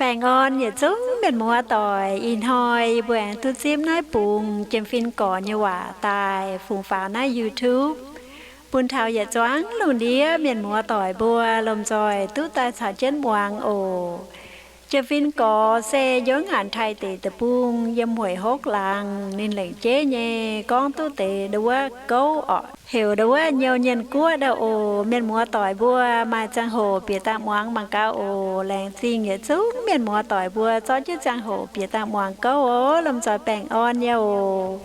Baengh orn yietc zungv mienh muoz doic. Ih hnoi yie mbuo aengx duqv zipv naaiv bungx Jiem Fin Gorx nyei waac daaih fungx faaux naaiv YouTube bun taux yietc zuangx lungh ndiev mienh muoz doic mbuo lomh nzoih duqv daaih caux jienv muangx oc. Jiem Fin Gorx se njoux ngaanc Taiv deic-bung yiem Hueic Hokv Laangz. Ninh lengc jeiv nyei gorngv duqv deix ndau wuov gouv orqc, heuc ndau wuov Nyouz Nyienh Guoqv ndau oc. Mienh muoz doic mbuo maaih ziangh hoc bieqc daaih muangx mangc gaax oc. Laengz zingh yietc zungv mienh muoz doic mbuo zorqv jienv ziangh hoc bieqc daaih muangx gouv oc. Lomh nzoih baengh orn nyei oc.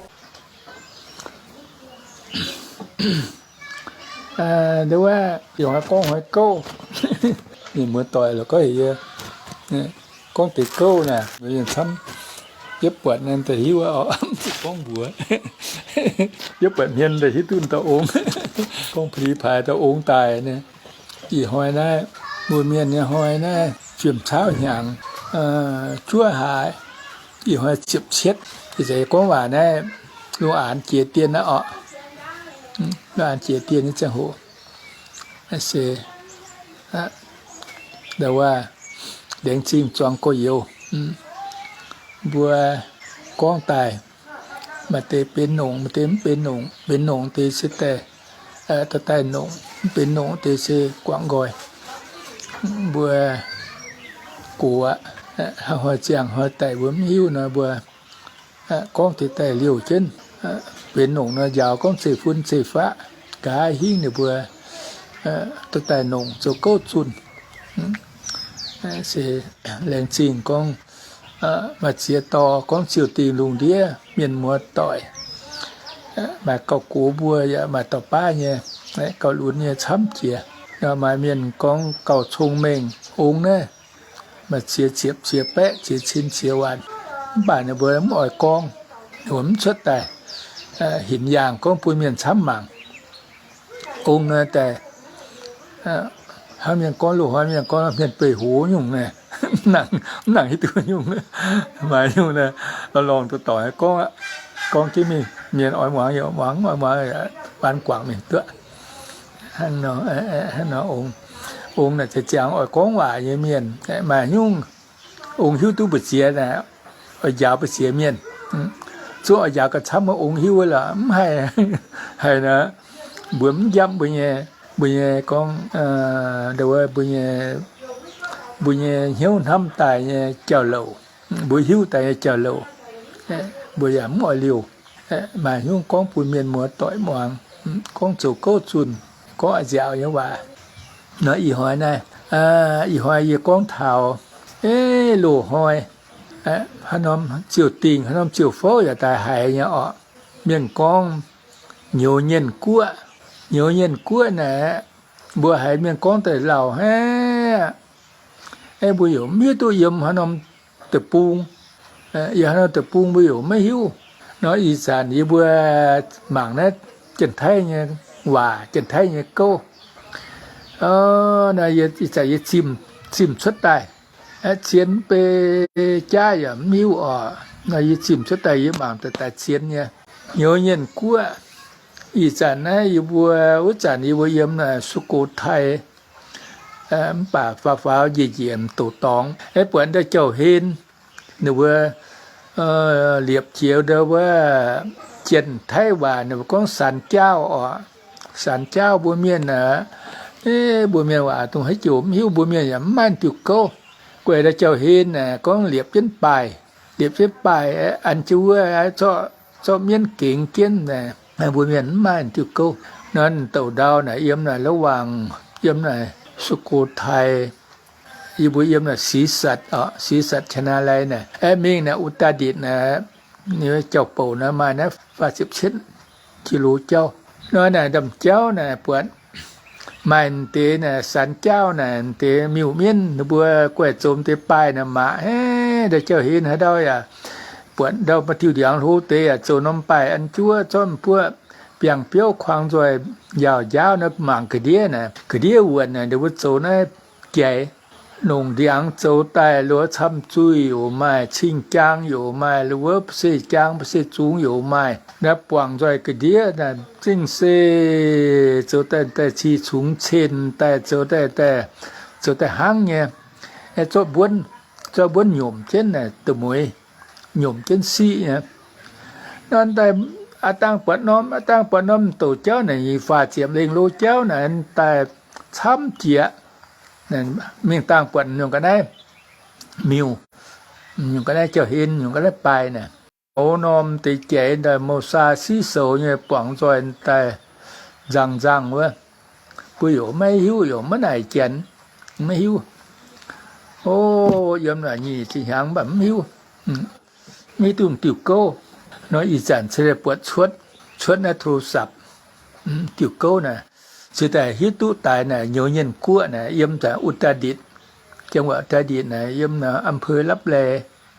Ndau wuov ih hnoi gorngv hnoi gouv, mienh muoz doic lorqc, gorngv heuc yie gorngv deix gouv naaic, mbuo mienh camv, yietv buatc naaiv daaih hiuv oc, mv zuqc gorngv mbuox. Yietv buatc hmien daaih hiuv duqv dauh ong, gorngv pli paaix dauh ong daaih naaiv. Ih hnoi naaiv, mbuo mienh nyei hnoi naaiv, fiem caauv hnyangx juov haaix, ih hnoi ziepc cietv. Ih zanc gorngv waac naaiv, lungh aanx jiex dien naaiv orqc. Lungh aanx jiex dien nyei ziangh hoc se ndau wuov, laengz zingh zuangx gorx-youz mbuo gorngv daaih, maaih deix benx nongc, maaih deix mv benx nongc. Benx nongc deix se daaih, daaih nongc, mv benx nongc deix se guangc nqoi. Mbuo gox aqv, hnoi ziangh hnoi daic mbuo mv hiuv nor, mbuo gorngv deix daaih liouh jienv. Benx nongc nor njaaux gorngv zeiv-fun zeiv-faqv, nqa'haav hingv ninh mbuo duqv daaih nongc zoux gouv zunh. Se laengz zingh gorngv maaih ziex dorh gorngv ziouh dingh lungh ndiev mienh muoz doic. Maaih gauh gox mbuo yaac maaih dauh baav nyei, gauh lunx nyei camv jiex. Nor maaih mienh gorngv gauh cong-mengh ong naaiv, maaih ziex ziepc ziex baeqv ziex cin ziex waanc. Mv baac ninh mbuo mv oix gorngv, ninh mbuo mv cuotv daaih hinc yaangh gorngv bun mienh camv mangc. Ong naaiv daaih hnangv mienh gorngv, loz-hnoi mienh gorngv hmien beih hoz nyungc naaiv, mv nangc hiuv duqv nyungc. Maaih nyungc naaiv lorngh lorngh dorh dorc gorngv aqv. Gorngv jienv mingh, mienh oix muangx yaac muangx, oix muangx yaac baan guangc mingh duqv. Hnangv nor, ong naaic ziangx oix gorngv waac nyei mienh. Maaih nyungc ong hiuv duqv mbu'ziex naaic, oix njaaux mbu'ziex mienh. Zungv oix njaaux gauh camv, ong hiuv wuov lorqc mv haih. Haiz nor, mbuo mv njamv mbuo nyei, mbuo nyei gorngv, mbuo nyei, mbuo nyei hnyouv hnamv daaih nyei jauv-louc, mbuo hiuv daaih nyei jauv-louc, mbuo yaac mv oix liouh. Maaih nyungc gorngv bun mienh muoz doic muangx, gorngv zoux gouv zunh, gorngv a'nziaauc nyei waac. Nor ih hnoi naaiv, ih hnoi yie gorngv taux, eh, loz-hnoi haaix norm ziouc dingh, haaix norm ziouc fouv yaac daaih haiz nyei orqc. Mienh gorngv nyouz nyienh guoqv. Nyouz nyienh guoqv naaic, mbuo haiz mienh gorngv daaih lauh aqv. Eh, mbuo yaac mv hiuv duqv yiem haaix norm deic-bung. Yiem haaix norm deic-bung mbuo yaac maiv hiuv. Nor ih zanc yie mbuo mangc naaiv Janx-Taiv nyei waac, Janx-Taiv nyei gouv. Nor ih zanc yie zimh, zimh cuotv daaih. Zien beiv jaav yaac mv hiuv orqc. Nor yie zimh cuotv daaih yie mangc daaih daaih zien nyei. Nyouz nyienh guoqv. Ih zanc naaiv yie mbuo, wuov zanc yie mbuo yiem naaic Su^go^tai, mv baac faaux faaux njiec njiec m'douc dorngx, aeqv, buatc ndau jauv-hlen, ninh mbuo liepc jiex ndau wuov Janx-Taiv waac ninh mbuo gorngv ศาลเจ้า orqc. ศาลเจ้า mbuo mienh aqv, mbuo mienh waac dongh haaix jiex mv hiuv, mbuo mienh yaac mv maaih diuh gouv. Guaih ndau jauv-hlen naaic gorngv liepc jienv baaih, liepc jienv baaih an jienv wuov, zorqv mienv gengx jienv naaic, mbuo mienh mv maaih diuh gouv. Nor douc ndau naaic yiem naaic ระหว่าง, yiem naaic สุโขทัย, yie mbuo yiem naaic ศรีสัตย์ orqc, ศรีสัชนาลัย naaic, aeqv, mingh naaic อุตรดิตถ์ naaic, ninh jauv-bouc naaic maaih naaiv faah ziepc cietv กิโล jauv. Nor naaic ndaamv-jauv naaic buatc maaih deix naaic ศาลเจ้า naaic, deix miuc-mienv ninh mbuo guaih zoux deix baaih naaic mangc, heh, ndau jauv-hlen haaix ndau yaac buatc ndau maaih diuh ndiangx hlo deix yaac zoux norm baaih an juov, zorqv buoqv biangh biouv kuangx nzoih njaaux njaauv naaic mangc ga'ndiev naaic, ga'ndiev wuonc naaic ninh mbuo zoux naaiv jaiz. Nongc ndiangx zoux daaih loz camv zuih yaac maaih, cing-jaang yaac maaih, loz wuov ba'se jaang ba'se zungx yaac maaih. Naaiv buangh nzoih ga'ndiev naaic zingh se zoux daaih, daaih cih cungx cen daaih, zoux daaih, daaih, zoux daaih hnangv nyei. Zorqv mbuonv, zorqv mbuonv nyomc jienv naaic da'mueiz, nyomc jienv siqv nyei. Nor daaih aav dangh buatc norm, aav dangh buatc norm douc jauv naaic, nyeic faah ziepc lengh lo jauv naaic, daaih camv jieqc. Mingh dangh buatc nyungc ga'naaiv miuc, nyungc ga'naaiv jauv-hlen, nyungc ga'naaiv baaih naaic. Mouz norm deix jaiz daaih mouz saa siqv soux nyei buangz nzoih daaih nzangc nzangc wuov. Mbuo yaac maiv hiuv, yaac maiv naaic janx, maiv hiuv. O, yiem naaic nyic ziepc hnyangx mv baac mv hiuv, maiv hiuv duqv diuh gouv. Nor ih zanc se buatc cuotv, cuotv naaiv โทรศัพท์, diuh gouv naaic, se daaih hiuv duqv daaih naaic nyouz nyienh guoqv naaic yiem อุตรดิตถ์, จังหวัดอุตรดิตถ์ naaic, yiem อำเภอลับแล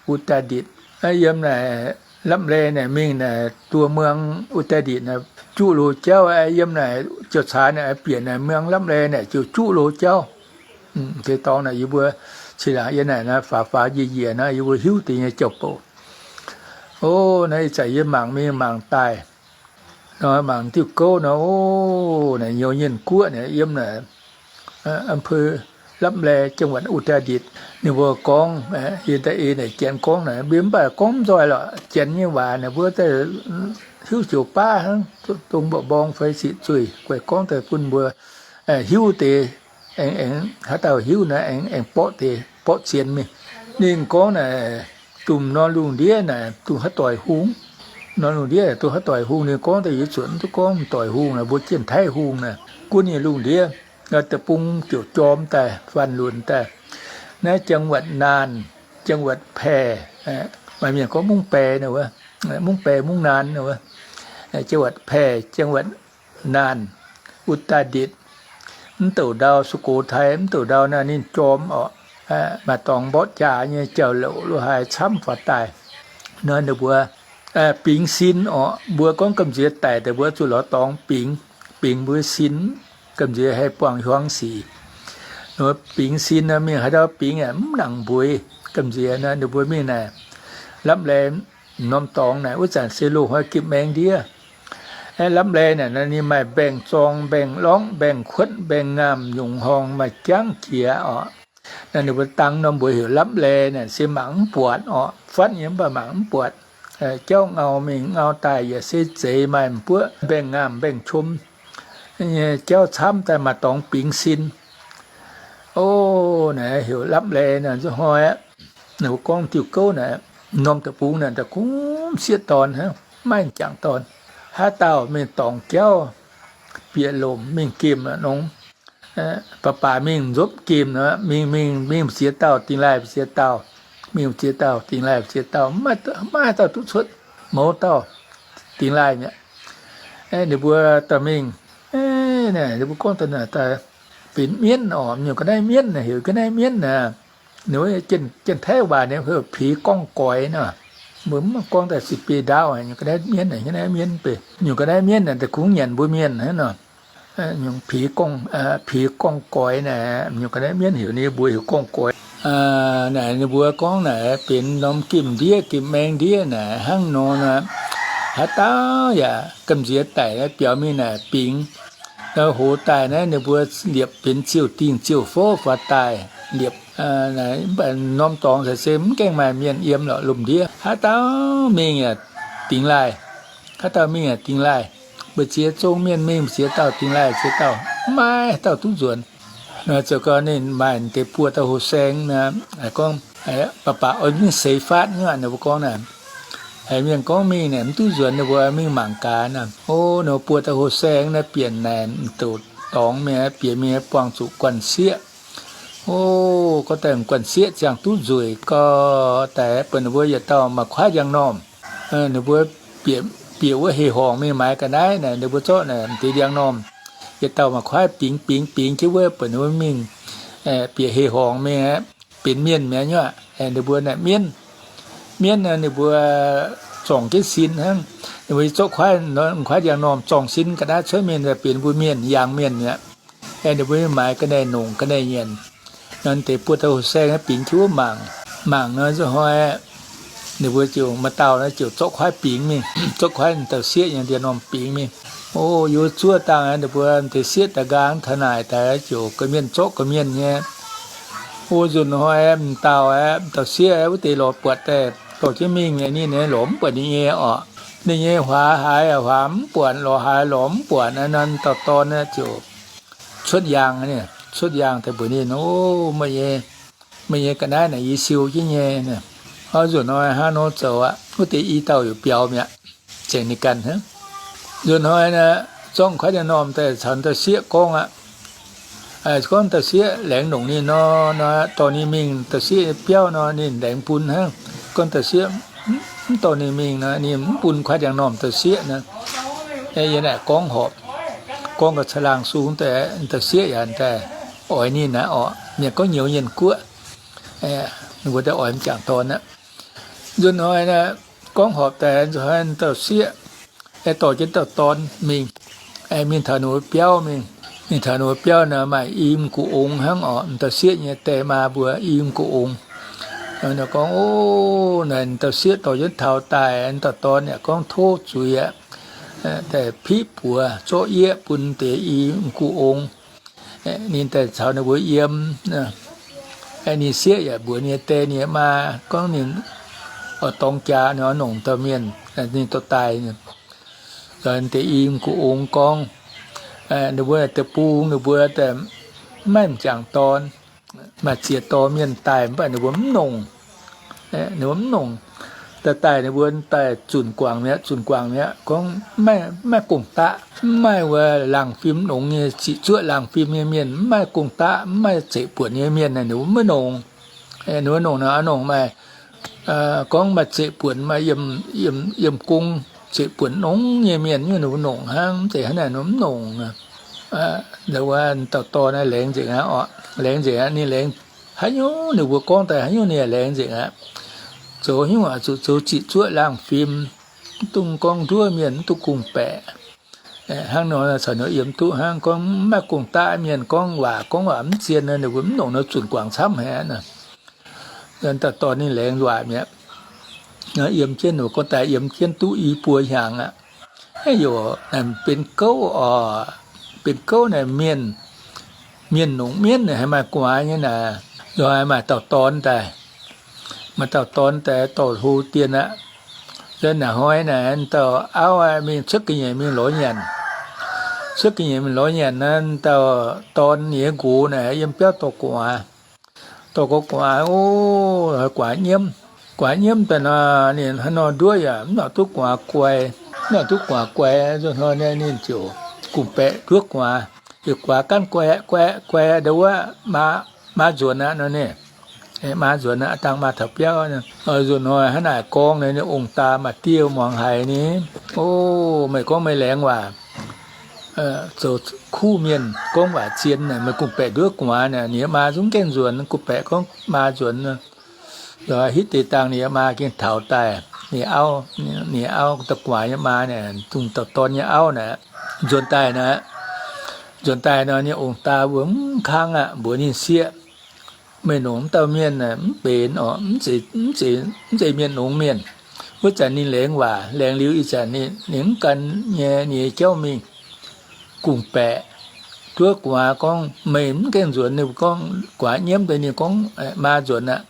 อุตรดิตถ์. Yiem naaic ลับแล naaic mingh naaic ตัวเมืองอุตรดิตถ์ naaic juqv lo jauv. Yiem naaic jauv-caax naaic bieqc naaic เมืองลับแล naaic ziouc juqv lo jauv. Deix dorngx naaic yie mbuo cin laangc yiem naaic faaux faaux njiec njiec nor yie mbuo hiuv deix nyei jauv-bouc. O, naaiv ih zanc yie mangc mingh mangc daaih nor, mangc diuh gouv nor, o, naaic nyouz nyienh guoqv naaic yiem naaic อำเภอลับแล จังหวัดอุตรดิตถ์. Ninh mbuo gorngv, yie daaih ei naaic janx gorngv naaic, mv baac gorngv mv nzoih lorqc, janx nyei waac naaic mbuo daaih hiuv joux baav hnangv, dongh mborqv mborng fai sic zueih guaix gorngv daaih bun mbuo hiuv deix, aengx, aengx haaix dauh hiuv naaic aengx, aengx borqv deix, borqv zien mingh. Ninh gorngv naaic, dongh norm lungh ndiev naaic dongh haaix doic hungh, norm lungh ndiev dongh haaix doic hungh. Ninh gorngv daaih yie zuotc mv duqv gorngv m'doic hungh naaic, mbuo jienv Taiv hungh naaic, gunv nyei lungh ndiev, deic-bung ziouc jorm daaih, faanv lunc daaih. Naaiv จังหวัดน่าน, จังหวัดแพร่, maaih mienh gorngv Mungv Bae, Mungv Bae, Mungv Naan, จังหวัดแพร่, จังหวัดน่าน, อุตรดิตถ์. Mv douc ndau สุโขทัย, mv douc ndau naaiv ninh jorm orqc, maaih dorngx mborqv jaax nyei jauv-louc lo haaix camv faaux daaih. Nor ninh mbuo bingx sin orqc, mbuo gorngv gamh nziex daic deix mbuo zuqc lorz dorngx bingx, bingx mbuo sin, gamh nziex haih buangh hiuang sic. Bingx sin nor mingh haaix ndau bingx yaac mv nangc mbueix. Gamh nziex nor ninh mbuo mingh naaic ลับแล norm dorngx naaic, wuov zanc se loz-hnoi gipv maeng ndiev. ลับแล naaic ninh maaih mbaengx-zorng, mbaengx-lorngv, mbaengx-kuotv, mbaengx-ngaamh, nyungc horngh maaih jangv jiex orqc. Naaiv ninh mbuo dangh norm mbuox heuc ลับแล naaic se mangc mv buatc orqc, fatv nyei mv baac mangc mv buatc. Jauv ngau mingh ngau daaih yaac se zeix maaih m'buoqv mbaengx-ngaamh mbaengx-qom nyei jauv camv daaih maaih dorngx bingx sin. O, naaic heuc ลับแล naaic nzunc hnoi aqv. Naaic mbuo gorngv diuh gouv naaic, norm deic-bung naaic daaih kungx sieqv dorn hnangv, maiv jangc dorn. Haaix dauh mingh dorngc jauv, bieqc lomc mingh gemh nongx, baac baac mingh nzopv gemh nor, mingh mingh mingh ziex dauh dingh laih, ziex dauh, mingh ziex dauh dingh laih, ziex dauh, maiv haaix dauh duqv cuotv, mouz dauh dingh laih mi'aqv. Ninh mbuo daaih mingh, ninh mbuo gorngv daaih naaic daaih benx mienv orqc, nyungc ga'naaiv mienv naaic, heuc ga'naaiv mienv naaic. Ninh mbuo jienv Taiv waac ninh heuc ผีกองกอย nor. Mbuo mv gorngv daaih se biei ndaauv, nyungc ga'naaiv mienv naaic, ga'naaiv mienv, nyungc ga'naaiv mienv naaic daaih kungx nyanc mbuo mienh hnangv nor. Nyungc ผีกอง, ผีกองกอย naaic, nyungc ga'naaiv mienv heuc ninh mbuo heuc กองกอย. Naaic ninh mbuo gorngv naaic benx norm gemh ndiev gemh maeng ndiev naaic hnangv nor. Haaix dauh yaac gamh nziex daic biaux mingh naaic bingx. Hoz daaih naaiv ninh mbuo liepc benx ziouc dingh ziouc fouv faaux daaih liepc. Mv baac norm dorngx se mv gaengh maaih mienh yiem lorqc, lomh ndiev. Haaix dauh mingh yaac dingx laaih, haaix dauh mingh yaac dingx laaih. Mbu'ziex zong mienh mingh, mbu'ziex dauh dingx laaih ziex dauh, maiv dauh duqv nzuonx. Nor ziouc gau ninh maaih deix buo dauh houh saeng nor, gorngv, baac baac oix mingh seix faatv nyei, ninh mbuo gorngv naaic. Haiz mienh gorngv mingh naaic mv duqv nzuonx, ninh mbuo mingh mangc gaax nor. O, ninh mbuo buo dauh houh saeng naaiv bieqc naaic douc dorngx mingh, bieqc mingh buangh zuqc guanh sieqv. O, gorngv daaih guanh sieqv ziangh duqv nzueic, gorngv daaih bun ninh mbuo yietc dauh maaih kuaaiv ndiangx-normh. Ninh mbuo bieqc wuov heh horngc mingh maaiz ga'naaiv naaic, ninh mbuo zorqv naaic deix ndiangx-normh yietc dauh maaih kuaaiv bingx bingx bingx jienv wuov, bun ninh mbuo mingh bieqc heh horngc mingh aqv, benx mienh mi'aqv nyuoqc. Ninh mbuo naaic mienv, mienv ninh mbuo zorngc jienv sin hnangv. Ninh mbuo zorqv kuaaiv, kuaaiv ndiangx-normh zorngc sin ga'naaiv cuotv mingh, benx mbuo mienh, yangh mienh mi'aqv. Ninh mbuo maaiz ga'naaiv nongc ga'naaiv nyanc. Nor deix buo dauh houh saeng bingx jienv wuov mangc. Mangc nor nzunc hnoi ninh mbuo ziouc maaih dauh nor ziouc zorqv kuaaiv bingx mingh, zorqv kuaaiv dauh sieqv nyei ndiangx-normh bingx mingh. O, yiem zuov dangh ninh mbuo deix sieqv daaih nqaang taux naaic daaih ziouc ga'mienh zorqv ga'mienh nyei O, nzunc hnoi m'dauh aeqv, dauh sieqv aeqv, wuov deix lorz buatc daaih dorh jienv mingh, ninh lorz mv buatc ninh nyei orqc. Ninh nyei huaax haaix, huaax mv buatc, lorz haaix lorz mv buatc. Naaiv dauh dorn ziouc cuotv yaangh, cuotv yaangh daaih mbuox ninh, O, meih nyei ga'naaiv naaic yie siou jienv nyei. Nzunc hnoi hnangv nor zoux aqv. Wuov deix i dauh yaac biaux mi'aqv, zengc ninh ganh hnangv. Nzunc hnoi naaic, zorqv kuaaiv daaih m'normh daaih caux dauh sieqv gorngv aqv. Gorngv dauh sieqv laengz longc ninh nor, dorh ninh mingh dauh sieqv nyei biauv nor, ninh laengz bun hnangv. Gorngv dauh sieqv mv dorh ninh mingh nor, ninh mv bun kuaaiv daaih m'normh dauh sieqv nor. Yie naaic gorngv horpc, gorngv ga'calaangh sung daaih, dauh sieqv yaac daaih oix ninh aqv orqc. Mienh gorngv nyouz nyienh guoqv, ninh mbuo daaih oix m'jangc dorn aqv. Nzunc hnoi naaic, gorngv horpc daaih, nzunc hnoi dauh sieqv dorh jienv dauh dorn mingh, mingh taux ninh mbuo biauv mingh. Mingh taux ninh mbuo biauv naaic maaih i m'gux ong hnangv orqc. M'dauh sieqv nyei die maa mbuo i m'gux ong. Gorngv, O, naaic dauh sieqv dorh jienv taux daaih, dauh dorn yaac gorngv tov zuiz aqv, daaih piqv buoz zorqv yieqv bun deix i m'gux ong. Ninh daaih caux ninh mbuo yiem. Ninh sieqv yaac mbuox ninh nyei die ninh nyei maa gorngv ninh oix dorng jaax, ninh oix nongc dauh mienh, ninh dorh daaih. Deix i m'gux ong gorngv, ninh mbuo deic-bung ninh mbuo daaih maiv m'jangc dorn, maaih ziex dorh mienh daaih mv baac ninh mbuo mv nongc. Ninh mbuo mv nongc. Daaih daaih ninh mbuo daaih zunc guangc mi'aqv, zunc guangc mi'aqv, gorngv maiv gong-daqv, maiv maaih wuov laangh fim nongx nyei, ziqc zuoqv laangh fim nyei mienh, maiv maaih gong-daqv, maiv maaih zeqc buonc nyei mienh, ninh mbuo maiv nongc. Ninh mbuo nongc nor, nongc maaih, gorngv maaih zeqc buonc, maaih yiem gong zeqc buonc nongx nyei mienh, ninh mbuo nongc hnangv. Mv zeiz hnangv naaic ninh mbuo mv nongc. Dauh dorn naaiv laengz nzengc aqv, laengz nzengc aqv. Ninh laengz haaix nyungc ninh mbuo gorngv daaih haaix nyungc ninh yaac laengz nzengc aqv. Zoux haaix nyungc oix zuqc zoux ziqc zuoqv laangh fim, mv dungx gorngv nduov mienh, mv dungx gong-baeqc. Hnangv nor caux ninh yiem duqv hnangv. Gorngv maiv maaih gong-daqv mienh, gorngv waac, gorngv waac mv zien nor, ninh mbuo mv nongc nor zunc guangc camv haic nor. Dauh dorn ninh laengz waac mi'aqv. Yiem jienv, ninh mbuo gorngv daaih yiem jienv duqv i buo hnyangx aqv. Haaix yaac benx gouv oc. Benx gouv naaic mienh, mienh nongc mienv naaic haaix maaih gu'nguaaz nyei naaic. Nzunc hnoi maaih dauh dorn daaih, maaih dauh dorn daaih dorh hlo dien aqv. Nzunc naaic hnoi naaic dauh auv mingh cuotv ga'nyiec mingh lorz nyanc. Cuotv ga'nyiec mingh lorz nyanc naaic, dauh dorn nyei nqox naaic yiem biauv dorh gu'nguaaz. Dorh gaux gu'nguaaz, o, gu'nguaaz nyiemv. Gu'nguaaz nyiemv daaih nor, ninh hnangv nor nduov yaac mv nor duqv gu'nguaaz guai. Mv nor duqv gu'nguaaz guai, nzunc hnoi naaiv ninh ziouc gong-baeqc nduov gu'nguaaz. Ziouc gu'nguaaz gaanv guai, guai, guai, ndau wuov maa nzuonx aqv nor, ninh maa nzuonx aqv, dangh maa taux biauv. Nzunc hnoi hnangv naaic gorngv, ninh ong-daa maaih diev muangx haiz ninh, O, meih gorngv meih laengz waac, zoux kuv mienh gorngv waac zien, meih gong-baeqc nduov gu'nguaaz, ninh maa zungv gaengh nzuonx, gong-baeqc gorngv maa nzuonx. Nzunc hitv deix dangh ninh maa gengh taux daaih, ninh auv, ninh auv dauh gu'nguaaz nyei maa, dongh dauh dorn nyei auv naaic, nzuonx daaih naaic, nzuonx daaih nor, ninh ong-daa mbuo mv kangv aqv, mbuox ninh sieqv, Meih nongc wuov dauh mienh mv benx oc, mv zeiz mienh nongx mienh. Wuov zanc ninh laengz waac, laengz liuz ih zanc ninh mv gan nyei, ninh nyei jauv mingh gong-baeqc. Nduov gu'nguaaz gorngv meih mv gaengh nzuonx, ninh gorngv gu'nguaaz nyiemv deix, ninh gorngv maa nzuonx aqv.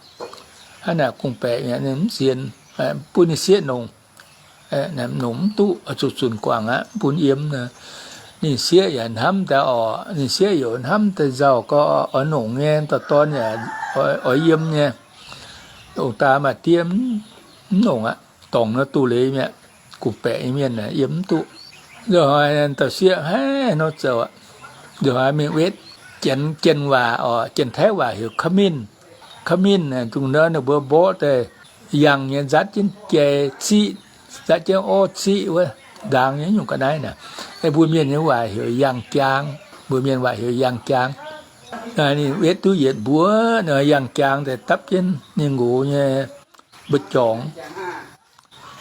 Hnangv naaic gong-baeqc ninh mv sienx, bun ninh sieqv nongc. Nongc mv duqv, zuqc zunc guangc aqv, mv bun yiem. Ninh sieqv yaac hnamv daaih oc, ninh sieqv yaac hnamv daaih nzauh gau, oix nongc nyei, dauh dorn yaac oix yiem nyei. Ong-daa maaih diev mv nongc aqv, dorngc nor duqv leiz mi'aqv, gong-baeqc nyei mienh yiem mv duqv. Nzunc hnoi dauh sieqv haiv nor zoux aqv. Nzunc hnoi mingh wetv janx, janx waac oc, janx-taiv waac heuc ขมิ้น. ขมิ้น dongh nor ninh mbuo mborqv daaih yangh nyei, nzatv jienv jai ziqv, nzatv jienv orv ziqv wuov, nzaang nyei nyungc ga'naaiv naaic. Mbuo mienh nyei waac heuc yangh jaang, mbuo mienh waac heuc yangh jaang. Ninh wetv duqv yietc mbuoqv nor, yangh jaang daaih dapv jienv ninh nqox nyei mbu'jorngx.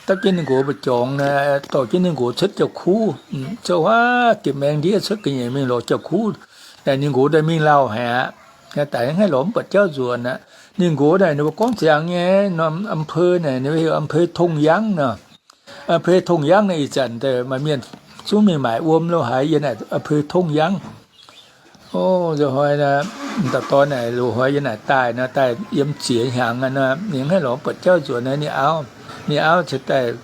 Dapv jienv ninh nqox mbu'jorngx naaic, dorh jienv ninh nqox cuotv jauv-kuv. Zouv huaav gitv maengx ndiev cuotv ga'nyiec mingh lorz jauv-kuv. Naaic ninh nqox daaih mingh lauh haic aqv. Daaih hnangv lorz mv buatc jauv nzuonx aqv. Ninh nqox naaic ninh mbuo gorngv ziangx nyei norm อำเภอ naaic, ninh mbuo heuc อำเภอ ท่งยัง nor. อำเภอ ท่งยัง naaic ih zanc maaih mienh zungv mingh maaic wuom lo haaix, yie naaic อำเภอ ท่งยัง. Nzunc hnoi naaic, dauh dorn naaic loz-hnoi yiem naaic daaih nor, daaih yiem ziex hnyangx nor, ninh mv haih lorz buatc jauv nzuonx nor, ninh auv, ninh auv ziouc daaih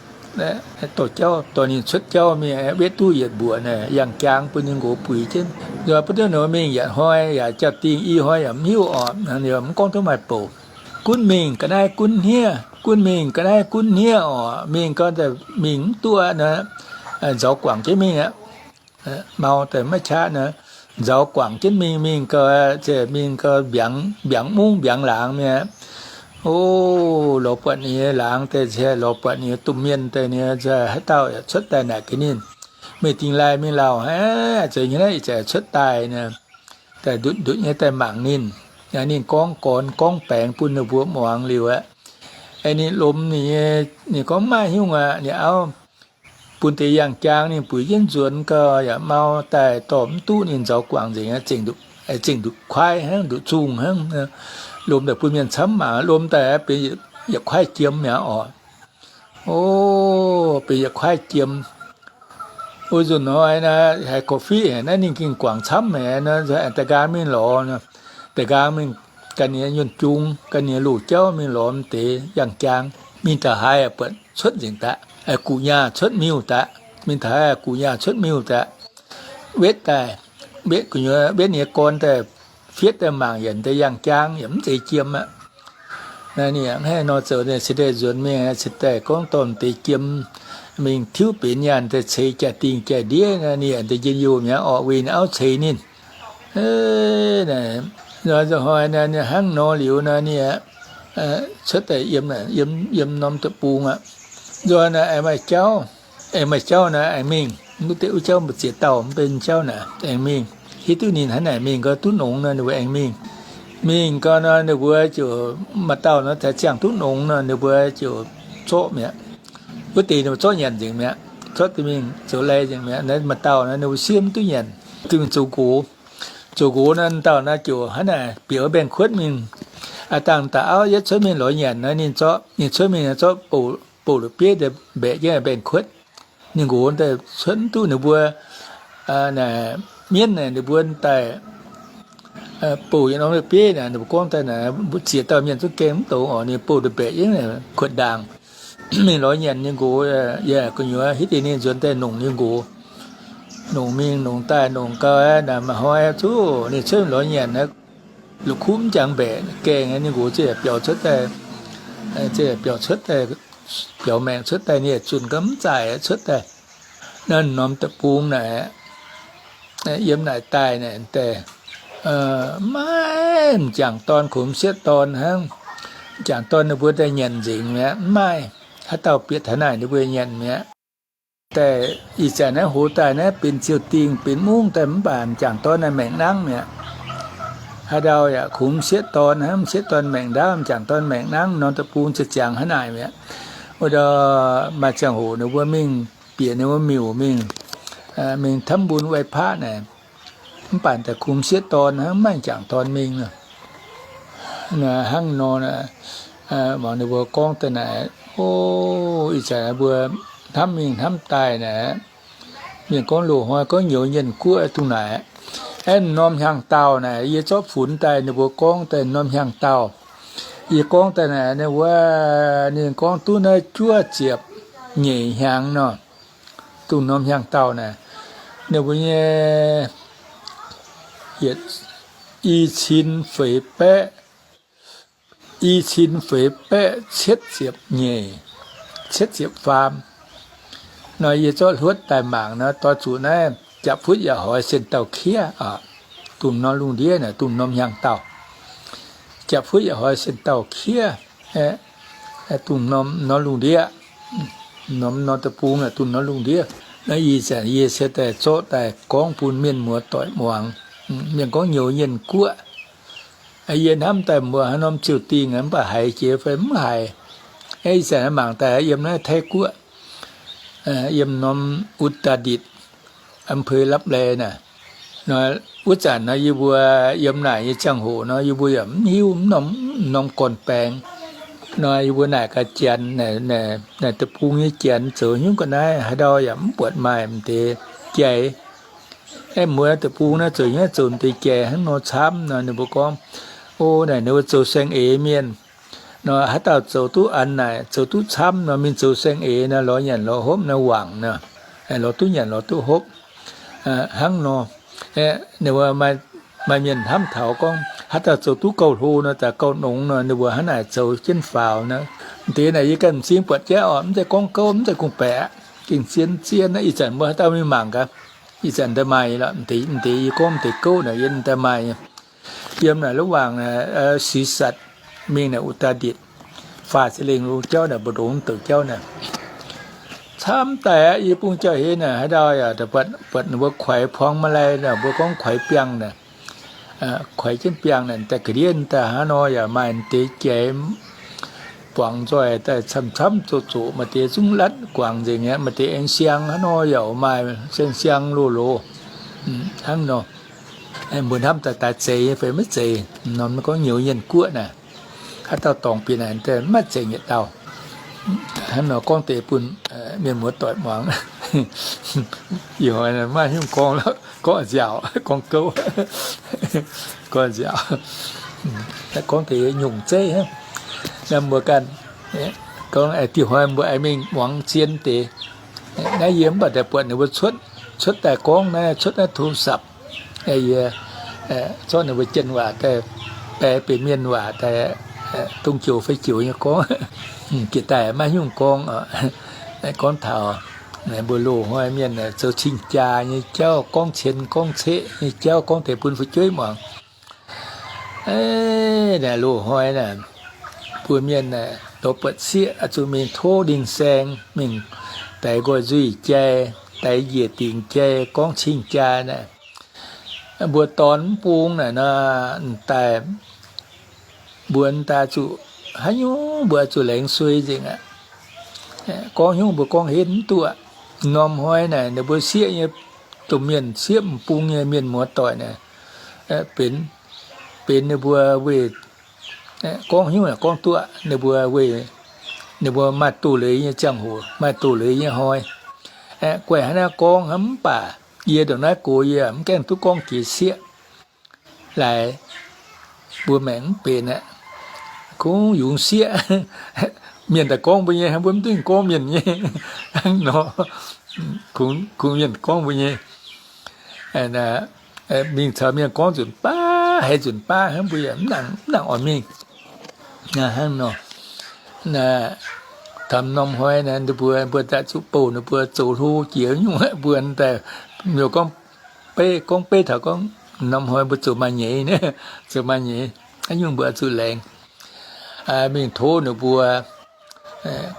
dorh jauv, dorh ninh cuotv jauv mingh, wetv duqv yietc mbuoqc naaic yangh jaang bun ninh nqox buix jienv. Nzunc butv duqv nor mingh yietc hnoi yaac jaa-dingh, i hnoi yaac mv hiuv orqc, mv gorngv duqv maaih bouc. Gunv mingh ga'naaiv gunv hniev, gunv mingh ga'naaiv gunv hniev orqc, mingh gau daaih mingh mv duqv nor, nzauz guangc jienv mingh aqv. Mau daaih maiv qaqv nor, nzauz guangc jienv mingh, mingh gau, mingh gau mbiaangx, mbiaangx mungv mbiaangx laangz mi'aqv. O, lorz buatc ninh nyei laangz daaih, lorz buatc ninh nyei domh mienh daaih, ninh haaix dauh yaac cuotv daaih naaic gaax ninh, meih dingh laai mingh lauh aqv, zeiz nyei naaiv ih zanc cuotv daaih nor. Daaih ndutv ndutv nyei daaih mangc ninh. Ninh gorngv gorn gorngv baengx bun ninh mbuo muangx liuz aqv. Ninh lomh ninh nyei, ninh gorngv maiv hiuv aqv, ninh auv bun deix yangh jaang ninh buix jienv nzuonx gau yaac mau daaih dorh mv duqv ninh nzauz guangc nzengc, zengc nduqc kuaaiv hnangv, nduqc zungh hnangv. Lomh daaih bun mienh camv mangc, lomh daaih benx yietc kuaaiv jiem mi'aqv orqc. O, benx yietc kuaaiv jiem. Wuov nzunc hnoi naaiv haiz korv-fiqv haic naaiv ninh gengh guangc camv haic nor, aengx da'nqaang mingh lorz, da'nqaang mingh gan ninh nyei nyuonh jung, gan ninh nyei loz jauv mingh lorz deix yangh jaang. Mingh taux haaix buatc cuotv nzengc daqv, guqc nyaah cuotv miuh daqc. Mingh taux haaix guqc nyaah cuotv miuh daqc. Wetv daaih, wetv gu'nyuoz wetv ninh nyei gorn daaih, fietv daaih mangc yietc deix yangh jaang yaac mv zeiz jiem aqv. Naaiv ninh hnangv haaix nor zoux, ninh cingx daaih nzuonx mingh, cingx daaih gorngv dorh deix jiem mingh tiuv benx nyaanh daaih ceix jaa-dingh jaa-ndiev. Naaiv ninh yaac deix njien-youh mi'aqv orqc, weic ninh auv ceix ninh. Nzunc hnoi naaiv ninh hnangv nor liuz naaiv ninh cuotv daaih yiem, yiem norm deic-bung aqv. Nzunc naaiv aengx maaih jauv, aengx maaih jauv naaiv aengx mingh, mv duqv deix wuov jauv mbu'ziex dauh mv benx jauv naaic aengx mingh. Hiuv duqv ninh hnangv naaic mingh gau duqv nongx nor, ninh mbuo aengx mingh. Mingh gau nor ninh mbuo ziouc maaih dauh nor daaih ziangh duqv nongx nor, ninh mbuo ziouc zorqv mi'aqv. Wuov deix ninh mbuo zorqv nyanc nzengc mi'aqv, zorqv deix mingh zoux lai nzengc mi'aqv. Naaiv maaih dauh nor ninh mbuo siev mv duqv nyanc, dingh zoux nqox. Zoux nqox nor dauh naaiv ziouc hnangv naaic bieqc mbaengx-kuotv mingh. Aa, dangh dauh auv yietv cuotv mingh lorz nyanc nor, ninh zorqv, ninh cuotv mingh zorqv bouh, bouh la'bieiv daaih mbaeqc jienv mbaengx-kuotv. Ninh nqox daaih cuotv mv duqv ninh mbuo, mienv naaic ninh mbuo daaih bouh yietc norm la'bieiv naaic, ninh mbuo gorngv daaih naaic, mbu'ziex dauh mienh zungv gaengh mv dongz orqc, ninh bouh daaih mbaeqc jienv kuotv ndaangc mingh lorz nyanc. Ninh nqox yaac gu'nyuoz hiuv duqv ninh nzuonx daaih nongc ninh nqox. Nongc mingh nongc daaih nongc gau aqv, naaic maaih hnoi zuqc ninh cuotv lorz nyanc aqv, la'kuqv mv jangx mbaeqc gaengh, ninh nqox ziouc biaux cuotv daaih, ziouc biaux cuotv daaih, biaux maengc cuotv daaih, ninh zunh gau mv zaaic cuotv daaih. Naaiv norm deic-bung naaic, yiem naaic daaih naaic daaih, maiv m'jangc dorn, kungx m'sieqv dorn hnangv. M'jangc dorn ninh mbuo daaih nyanc nzengc mi'aqv, mv maaih haaix dauh bieqc taux naaic ninh mbuo nyanc mi'aqv. Daaih ih zanc naaiv hoz daaih naaiv benx ziouc dingh benx mungv daaih mv baac m'jangc dorn naaiv maengc nangv mi'aqv. Haaix ndau yaac kungx m'sieqv dorn hnangv, m'sieqv dorn maengc ndaauv, m'jangc dorn maengc nangv, norm deic-bung ziouc ziangx hnangv naaic mi'aqv. Wuov ndau maaih ziangh hoc ninh mbuo mingh bieqc ninh mbuo miuc mingh, mingh ทำบุญ ไหว้พระ naaic, mv baac daaih kungx m'sieqv dorn hnangv, mv maaih m'jangc dorn mingh. Hnangv nor, mangc ninh mbuo gorngv daaih naaic, o, ih zanc mbuo hnamv mingh hnamv daaih naaic, mienh gorngv loz-hnoi gorngv nyouz nyienh guoqv dongh naaic. Aeqv, norm hnyangx-daauh naaic yie zorqv funx daaih ninh mbuo gorngv daaih norm hnyangx-daauh. Yie gorngv daaih naaic ninh mbuo, ninh gorngv duqv naaiv juov ziepc nyeic hnyangx nor, dongh norm hnyangx-daauh naaic, ninh mbuo nyei yietc, i cin feix baeqv, i cin feix baeqv cietv ziepc nyeic, cietv ziepc faam. Nor yie zorqv hluotv daaih mangc nor, doix zuqc naaiv japc futv yaac hoix sen dauh kiev, dongh norm lungh ndiev naaic, dongh norm hnyangx-daauh. Japc futv yaac hoix sen dauh kiev, dongh norm lungh ndiev, norm, norm deic-bung naaic, dongh norm lungh ndiev. Naaiv ih zanc yie se daaih zorqv daaih gorngv bun mienh muoz doic muangx. Mienh gorngv nyouz nyienh guoqv. Yie hnamv daaih mbuo haaix norm ziouc dingh mv baac haiz jiex fai mv haiz. Ih zanc mangc daaih yiem naaiv Taiv-Guoqv, yiem norm อุตรดิตถ์, อำเภอลับแล naaic. Wuov zanc nor yie mbuo yiem naaic nyei ziangh hoc nor yie mbuo yaac mv hiuv mv norm, mv norm gorn-baengx. Nor yie mbuo naaic gaax Janx, naaic deic-bung nyei Janx zoux hnyouv ga'naaiv haaix ndau yaac mv buatc maaih m'deix jai. Aeqv, muoz deic-bung naaiv zoux nyei, zoux deix jaic hnangv nor camv nor, ninh mbuo gorngv, o, naaic ninh mbuo zoux saeng-eix mienh nor, haaix dauh zoux duqv an naaic, zoux duqv camv nor, mingh zoux saeng-eix nor, lorz nyanc lorz hopv nor, wangc nor, lorz duqv nyanc lorz duqv hopv hnangv nor. Ninh mbuo maaih mienh hnamv taux gorngv, haaix dauh zoux duqv gauh hlo nor, zaqc gauh nongx nor, ninh mbuo hnangv naaic zoux jienv faaux nor. Deix naaic yie ganh m'zing buatc jaiv oc, mv zeiz gorngv gouv, mv zeiz gorngv-baeqc, gengh zien-zien. Ih zanc mbuo haaix dauh mingh mangc gaax, ih zanc daaih maaih lorqc. Deix yie gorngv deix gouv naaic yie daaih maaih. Yiem naaic luv wangc naaic, Six Satc mingh naaic Utatitc, faah za'lengh lungh jauv naaic, mbu'ndongx douc jauv naaic. Camv daaih aqv, yie bung jauv-hlen naaic, haaix dauh yaac buatc ninh mbuo kuaix puang ma'lai naaic, mbuo gorngv kuaix biangh naaic, kuaix jienv biangh naaic, daaih ga'ndiev daaih hnangv nor yaac maaih deix jaic buangz nzoih daaih camv-camv zoqc-zoqc, maaih deix zungv latv guangc nzengc aqv, maaih deix aengx siang hnangv nor yaac maaih, siang-siang loz-loz hnangv nor. Mbuo hnamv daaih daaih zeiz nyei fai maiv zeiz nor, gorngv nyouz nyienh guoqv naaic, haaix dauh dorngc bieqc naaic maiv zeiz yietc dauh. Hnangv nor gorngv deix bun mienh muoz-doic muangx. Ih hnoi maiv hiuv gorngv, gorngv nziaauc, gorngv gouv, gorngv nziaauc, gorngv deix nyungc zeiv hnangv. Naaiv mbuo ganh gorngv, diuh hnoi mbuo aengx mingh muangx zien deix. Naaiv yie mv baac daaih buatc ninh mbuo cuotv, cuotv daaih gorngv naaiv, cuotv naaiv โทรศัพท์. Yie zorqv ninh mbuo janx waac daaih bae benx mienh waac daaih, dongh joux fai joux nyei gorngv. Jiex daaih maiv nyungc gorngv, gorngv taux mbuo loz-hnoi mienh zoux cing-jaa nyei jauv, gorngv cien gorngv ceqv nyei jauv, gorngv deix bun fu'jueiv muangx. Naaic loz-hnoi naaic, mbuo mienh naaic lorz buatc sieqv oix zuqc mingh tov ninh saeng, mingh daix nqoi nzuih jai, daix njiec dingc jai, gorngv cing-jaa naaic. Mbuo dorn mv bung naaic nor, daaih mbuo daaih zuqc haaix nyungc mbuo zuqc laengz suei nzengc aqv. Gorngv nyungc mbuo gorngv henv mv duqv aqv. Norm hnoi naaic ninh mbuo sieqv nyei domh mienh, sieqv m'bung nyei mienh muoz-doic naaic, benx, benx ninh mbuo weih, gorngv nyungc naaic gorngv duqv aqv. Ninh mbuo weih, ninh mbuo maaih doz-leiz nyei ziangh hoc, maaih doz-leiz nyei hnoi. Guaih hnangv naaiv gorngv hnangv mv baac yie ndongc naaiv gox yie mv gaengh duqv gorngv jiex sieqv. Laaix mbuo maengc mv benx aqv. Kungx yungz sieqv. Mienh daaih gorngv mbuo nyei, mbuo mv duqv gorngv mienh nyei. Hnangv nor, kungx mienh gorngv mbuo nyei. Mingh caux mienh gorngv nzunc baav, haiz nzunc baav hnangv, mbuo yaac mv nangc oix mingh. Hnangv nor, taux norm hnoi naaic, ninh mbuo, mbuo daaih zuqc bouh ninh mbuo zoux hlo jiex nyungc, mbuo daaih miuc gorngv beiv, gorngv beiv taux gorngv norm hnoi mbuo zoux maaih nyeiz, zoux maaih nyeiz, haaix nyungc mbuo zuqc laengz. Mingh tov ninh mbuo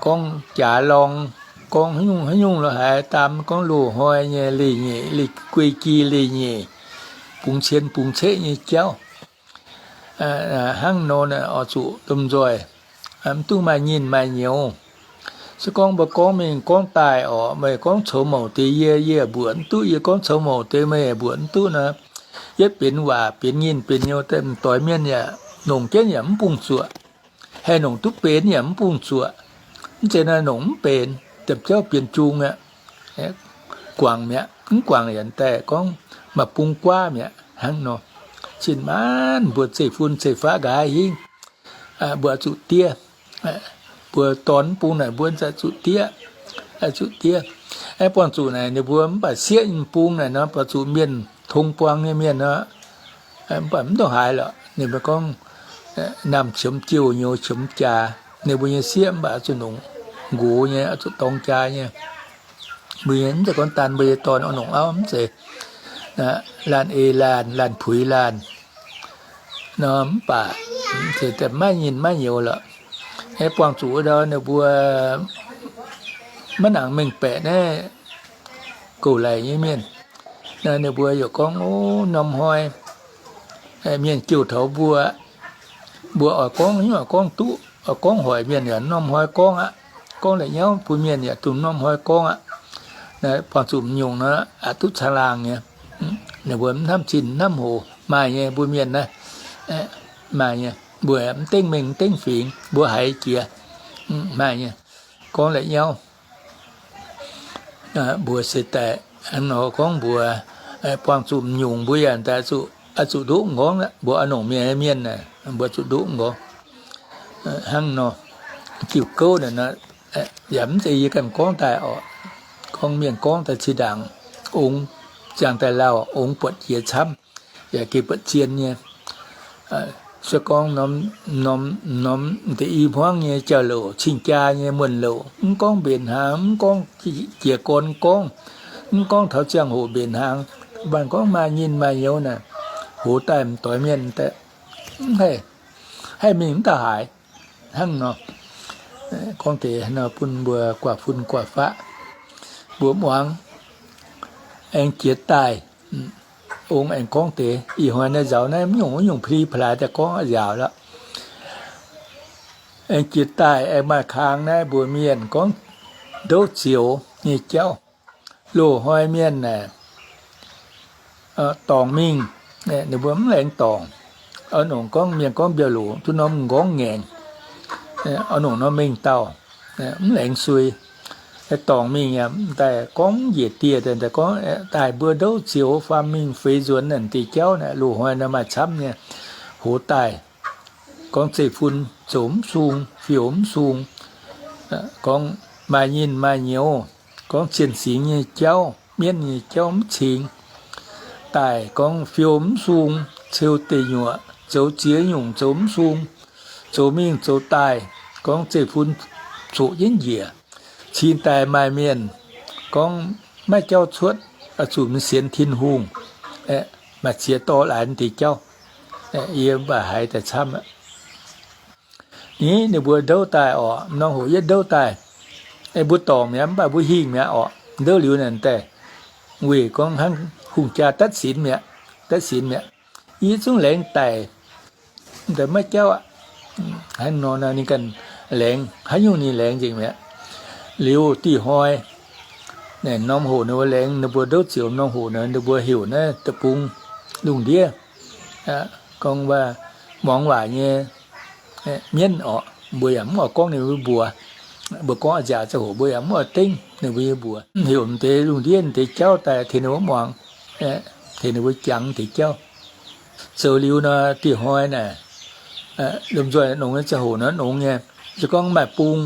gorngv jaax lorngx, gorngv haaix nyungc haaix nyungc lorqc haaix, daam gorngv loz-hnoi nyei leiz-nyeic, guei-gi leiz-nyeic, bungx cien bungx ceqv nyei jauv. Hnangv nor oix zuqc lomh nzoih, mv dungx maaih nyinh maaih nyouz. Se gorngv mbuo gorngv mingh gorngv daaih orqc, meih gorngv coux mouc deix yie, yie mbuoqc mv duqv, yie gorngv coux mouc deix meih mbuoqc mv duqv nor, yietv benx waac benx nyinh benx nyouz daaih, m'doix mienh yaac nongc jienv yaac mv bungx zuoqc. Haih nongc duqv benx yaac mv bungx zuoqc. Mv zeiz naaiv nongc mv benx, ziepc jauv bienx jung mi'aqv, guangc mi'aqv. Mv guangc yaac daaih gorngv maaih bung guaav mi'aqv. Hnangv nor, cin-maanc mbuo zeiv-fun zeiv-faqv nqa'haav hingv, mbuo zuqc diev. Mbuo dorn mv bung naaic mbuo zuqc diev, zuqc diev. Aeqv, buangh zuqc naaic ninh mbuo mv baac sieqv m'bung naaic nor, buangh zuqc mienh tong buang nyei mienh nor, mv baac mv ndongc haaix lorqc. Ninh mbuo gorngv, naamh qiemx jiouh, nyouz qiemx jaax. Ninh mbuo nyei sieqv mv baac oix zuqc nongc nqox nyei, oix zuqc dorng jaa nyei. Mbuo nyei mv zeiz gorngv daan mbuo nyei dorn oix nongc auv, mv zeiz. Laanh ei laanh, laanh puix laanh nor, mv baac maiv nyinh maiv nyouz lorqc. Aeqv, buangh zuqc wuov ndau ninh mbuo maiv nangc mengh baeqc naaiv gouv laic nyei mienh. Naaiv ninh mbuo yaac gorngv, o, norm hnoi mienh jouh taux mbuo, mbuo oix gorngv, oix gorngv duqv, oix gorngv hoic mienh yaac norm hnoi gorngv aqv. Gorngv la'nyauv bun mienh yaac dongh norm hnoi gorngv aqv. Buangh zuqc m'nyungc nor, aqc duqv caangh laangh nyei. Ninh mbuo mv hnamv zinh hnamv hoc maaih nyei mbuo mienh naaiv. Maaih nyei, mbuo mv dengv mengh mv dengv fingx, mbuo haiz jiex. Maaih nyei, gorngv la'nyauv. Mbuox se daaih, nor gorngv mbuox, buangh zuqc m'nyungc mbuo yaac daaih zuqc, zuqc ndoqv m'nqorngv aqv. Mbuo oix nongc mienh, mienh naaic mbuo zuqc ndoqv m'nqorngv. Hnangv nor, diuh gouv naaic, yaac mv zeiz yie ganh gorngv daaih oc. Gorngv mienh gorngv daaih zinh ndaangc, ongx ziangh daaih lauh, ongx buatc jiex camv, yaac gengh buatc zien nyei. Se gorngv norm, norm deix i hmuangv nyei jauv-louc, cing-jaa nyei muonh louc, mv gorngv mbenc hnaangx, mv gorngv jiez gorn gorngv, mv gorngv taux ziangh hoc mbenc hnaangx, mv baac gorngv maaih nyinh maaih nyouz naaic, hoz daaih m'doix mienh daaih, mv haih, haih mingh mv daaih haaix. Hnangv nor, gorngv deix nor bun mbuo guaax fun guaax faqv, mbuo muangx, aengx jiex daaih. Ong aengx gorngv deix, ih hnoi naaiv nzaaux naaiv mv nyungc, mv nyungc pli pa'laaix daaih gorngv nziaauc lorqc. Aengx jiex daaih aengx maaih kang naaiv mbuox mienh gorngv ndouv zioux nyei jauv. Loz-hnoi mienh naaic, dorngc mingh, ninh mbuo mv laengz dorngc. Oix nongc gorngv mienh gorngv mbiauh loc duqv norm m'nqorngv ngaengc, oix nongc norm mengh dauh, mv laengz sui. Dorngc mingh yaac daaih gorngv njiec dieh daaih gorngv daaih mbuo ndouv zioux faam mingh feix nzuonx naaic deix jauv naaic, loz-hnoi naaiv maaih camv nyei. Hoz daaih gorngv zeiv-fun zoux mv sung, fiou mv sung, gorngv maaih nyinh maaih nyouz, gorngv zien singx nyei jauv, mienv nyei jauv mv cingx. Daaih gorngv fiou mv sung, ceu deic nyuoqc, zoux ziex nyungc zoux mv sung, zoux mingh zoux daaih, gorngv zeiv-fun zoqc jienv njiec. Cingx daaih maaih mienh gorngv maiv jauv cuotv, zuqc mingh sienx Tin-Hungh, maaih ziex dorh laaix deix jauv. Yie mv baac haiz daaih camv aqv. Ni ninh mbuo ndouv daaih orqc, m'normh hoc yietv ndouv daaih. Mbuo dorngc mi'aqv, mv baac mbuo hingh mi'aqv orqc. Ndouv liuz naaic daaih, weic gorngv hnangv hungh jaa ตัดสิน mi'aqv, ตัดสิน mi'aqv. Yie zungv laengz daic, daaih maiv jauv aqv. Hnangv nor ninh ganh laengz, haaix nyungc ninh laengz nzengc mi'aqv. Liuz diuh hnoi, norm hoc ninh mbuo laengz, ninh mbuo ndouv zioux norm hoc naaic, ninh mbuo heuc naaiv deic-bung lungh ndiev gorngv waac, muangx waac nyei mienv orqc, mbuo yaac mv oix gorngv ninh mbuo mbuox. Mbuo gorngv a'nziaauc ziangh hoc mbuo yaac mv oix dengv ninh mbuo nyei mbuox. Heuc m'deix lungh ndiev deix jauv daaih tengx ninh mbuo muangx, tengx ninh mbuo jangx deix jauv. Zoux liuz nor, diuh hnoi naaic, lomh nzoih nongx nyei ziangh hoc nor nongx nyei. Se gorngv maaih bung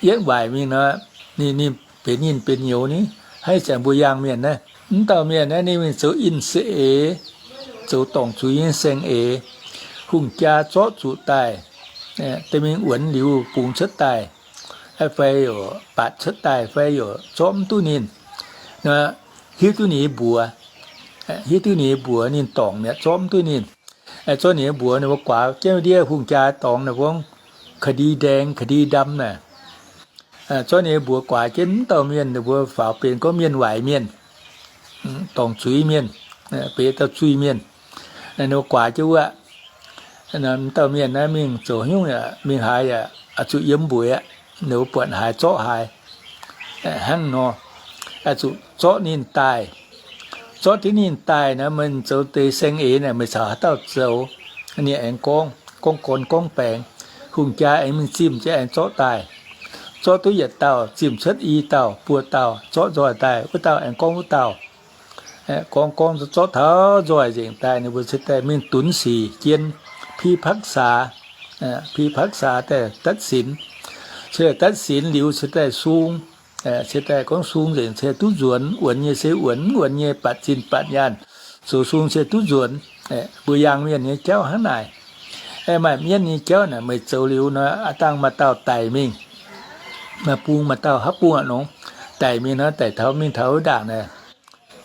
yietv waaic mingh nor, ninh, ninh benx nyinh benx nyouz ni, haiz zanc mbuo yangh mienh naaiv, mv dauh mienh naaiv ninh mingh zoux in se eix, zoux dorngc zuiz nyei saeng-eix. Hungh jaa zorqv zuqc daaih, daaih mingh wuonx liuz bungx cuotv daaih, fai yaac baatc cuotv daaih, fai yaac zorqv mv duqv ninh. Hiuv duqv ninh nyei mbuox, hiuv duqv ninh nyei mbuox, ninh dorngc mi'aqv, zorqv mv duqv ninh. Zorqv ninh nyei mbuox, ninh mbuo guaax jienv ndiev hungh jaa dorngx naaic gorngv คดีแดง คดีดำ naaic. Zorqv ninh nyei mbuox guaax jienv mv dauh mienh, ninh mbuo faaux benx gorngv mienh waaic mienh, dorngc zuiz mienh, benx dauh zuiz mienh. Ninh mbuo guaax jienv wuov, mv dauh mienh naaiv mingh zoux haaix nyungc yaac mingh haaix yaac zuqc yiem mbueiz aqv. Ninh mbuo buatc haaix zorqv haaix. Hnangv nor, zuqc zorqv ninh daaih. Zorqv jienv ninh daaih naaic, meih zoux deix saeng-eix naaic, meih caux haaix dauh zoux? Ninh aengx gorngv, gorngv gorn gorngv baengx. Hungh jaa aengx mingh zimh jienv aengx zorqv daaih. Zorqv duqv yietc dauh, zimh cuotv i dauh, buo dauh, zorqv nzoih daaih, wuov dauh aengx gorngv wuov dauh. Gorngv gorngv zorqv taux nzoih nzengc daaih, ninh mbuo se daaih mingh dunx sic jien, พิพากษา, พิพากษา daaih ตัดสิน. Se daaih ตัดสิน liuz se daaih sung, se daaih gorngv sung nzengc, se duqv nzuonx, wuonx nyei se wuonx, mv wuonx nyei batc zinh batc nyaanh, zoux sung se duqv nzuonx. Mbuo yangh mienh nyei jauv hnangv naaic. Maaih mienv nyei jauv naaic, meih zoux liuz nor, aav dangh maaih dauh daic mingh, maaih bung maaih dauh haaix bung aqv nor, daic mingh nor, daic taux mingh taux wuov ndaangc naaic,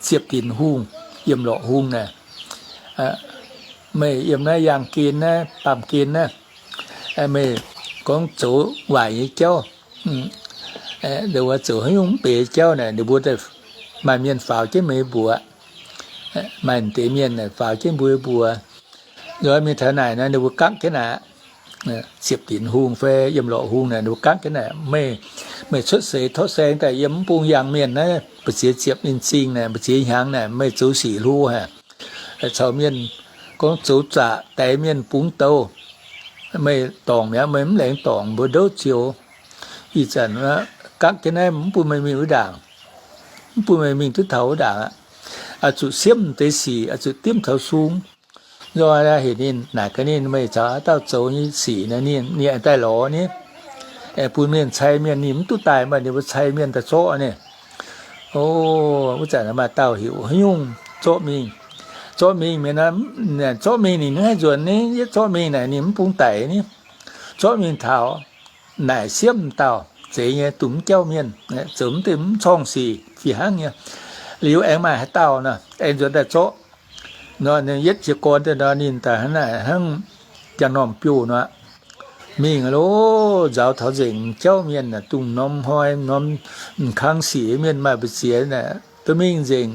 ziepc dinc hungh, yiem lorqc hungh naaic, meih yiem naaiv yaangh gen naaiv, baamh gen naaiv, meih gorngv zoux waaic nyei jauv, zoux haaix nyungc mv benx jauv naaic, ninh mbuo maaih mienh faaux jienv meih mbuox. Maaih deix mienh faaux jienv mbuo mbuox. Nzoih mingh taux naaic nor, ninh mbuo gakv jienv naaic, ziepc dinc hungh fai yiem lorqc hungh naaic, ninh mbuo gakv jienv naaic, meih, meih cuotv seix torqv saeng daaih yiem mv bung yangh mienh naaiv, mbu'ziex ziepc ninh zingh naaic, mbu'ziex hnyangx naaic, meih zoux sic hlo haic, caux mienh gorngv zoux zaqc, daix mienh bungx douh, meih dorngc mi'aqv, meih mv laengz dorngc, mbuo ndouv zioux. Ih zanc gakv jienv naaiv mv bun meih mingh wuov ndaangc, mv bun meih mingh duqv taux wuov ndaangc aqv. oix zuqc siemv deix sic, oix zuqc dimv taux sung. Nzoih heuc ninh naaic gaax ninh, meih caux haaix dauh zoux nyei sic naaic, ninh, ninh aengx daaih lorz ni, aengx bun mienh cai mienh, ninh mv duqv daaih, mv baac ninh mbuo cai mienh daaih zorqv ni. O, wuov zanc maaih dauh heuc haaix nyungc zorqv mingh. Zorqv mingh mienh, zorqv mingh ninh mv haih nzuonx ni, yietv zorqv mingh naaic ninh mv bung daic ni. Zorqv mingh taux naaic siemv dauh zeiz nyei, dongh mv jauv mienh, zoux mv deix mv corng sic fih hnangv nyei. Liuz aengx maaih haaix dauh nor aengx nzuonx daaih zorqv. Nor ninh yietv jiez gorn daaih nor ninh daaih hnangv naaic hnangv jangx-normh biouv nor, mingh loh nzaaux taux nzengc jauv mienh, dongh norm hnoi norm kang sic mienh maaih mbu'ziex naaic, dorh mingh nzengc.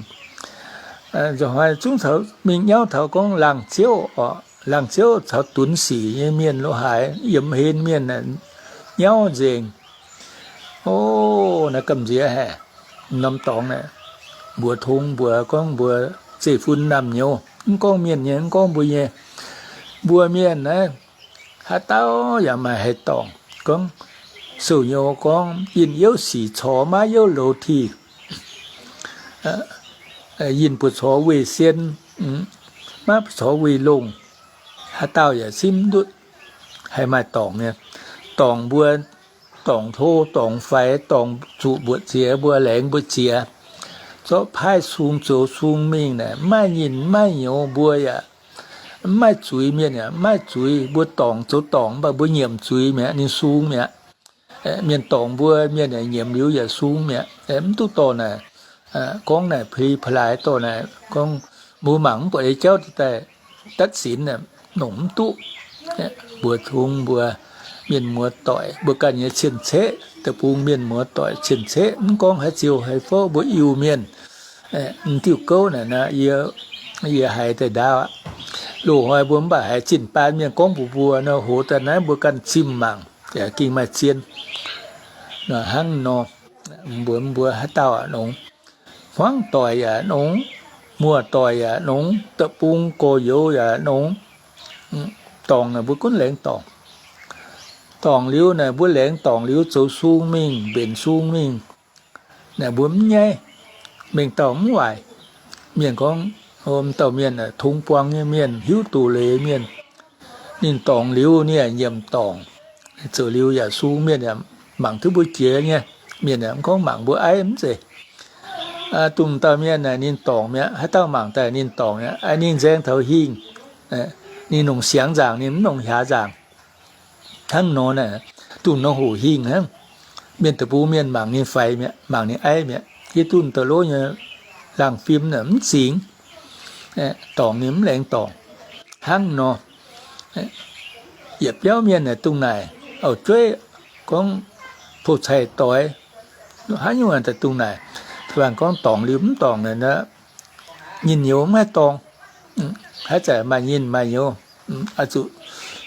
Nzunc hnoi zungv taux mingh nyauv taux gorngv laangz ziouv oc, laangz ziouv caux dunx sic nyei mienh lo haaix, yiemx henv mienh nyauv nzengc. O, naaiv gamh nziex haic. Norm dorngx naaic, mbuox tong mbuox gorngv mbuox zeiv-fun naamh nyouz, mv gorngv mienh nyei, mv gorngv mbuo nyei, mbuo mienh naaiv haaix dauh yaac maaih haih dorngc. Gorngv sou-nyouz gorngv yinh youv sic cor, maiv youv louz tih. Yinh buoz cor weih sien, maiv buoz cor weih longh. Haaix dauh yaac simv ndutv haih maaih dorngc nyei. Dorngc mbuo, dorngc hlo, dorngc faix, dorngc zuqc mbuoqc ziex, mbuo laengz mbuo ziex, zorqv paaiv sung zoux sung mingh naaic, maiv nyinh maiv nyouz mbuo yaac maiv zuiz, mienh yaac maiv zuiz. Mbuo dorngc zoux dorngc, mv baac mbuo nyiemc zuiz mi'aqv, ninh sung mi'aqv. Mienh dorngc mbuo, mienh yaac nyiemc liuz yaac sung mi'aqv. Mv duqv dorh naaic, gorngv naaic peli pa'laaix dorh naaic gorngv mbuo mangc mv buatc nyei jauv daaih ตัดสิน nongc mv duqv. Mbuox tong mbuox mienh muoz doic, mbuo ganh nyei cien-ceqv, deic-bung mienh muoz doic cien-ceqv, mv gorngv haaix ziouh haaix fouv mbuo Iu-Mienh, m'diuh gouv naaic, yie haiz daaih ndaauv aqv. Loz-hnoi mbuo mv baac haiz zinh baan mienh gorngv mbuox mbuo nor, hoz daaih naaiv mbuo ganh zimh mangc, ging maaih zien. Hnangv nor, mbuox mbuo haaix dauh aqv nongx, hmuangv doic yaac nongx, muoz-doic yaac nongx, deic-bung gorx-youz yaac nongx. Dorngc naaic mbuo gunv laengz dorngc. Dorngc liuz naaic mbuo laengz dorngc liuz zoux sung mingh, mbenc sung mingh, naaic mbuo mv nyaiv, mengh dauh mv waaic. Mienh gorngv, m'dauh mienh tong buang nyei mienh, hiuv doz leiz mienh, ninh dorngc liuz ninh yaac nyiemc dorngc. Zoux liuz yaac sung, mienh yaac mangc duqv mbuo jiex nyei. Mienh yaac mv gorngv mangc mbuo aiv mv zeiz. Dongh dauh mienh naaic ninh dorngc mi'aqv, haaix dauh mangc daaih ninh dorngc mi'aqv. Ninh nzaeng taux hingh, ninh nongc siangx nzaangc, ninh mv nongc hiaax nzaangc. Hnangv nor naaic, dongh nor hoqc hingh hnangv. Mienh deic-bung mienh mangc ninh faix mi'aqv, mangc ninh aiv mi'aqv. Yie dongh da'lov nyei laangh fim naaic mv zingx, dorngc ninh mv laengz dorngc. Hnangv nor, yietc biauv mienh naaic dongh naaic, auv-jueiv gorngv pou-cai doix, haaix nyungc daaih dongh naaic, fai gorngv dorngc liuz mv dorngc naaic, nyinh nyouz mv haih dorngc. Haaix zanc maaih nyinh maaih nyouz, oix zuqc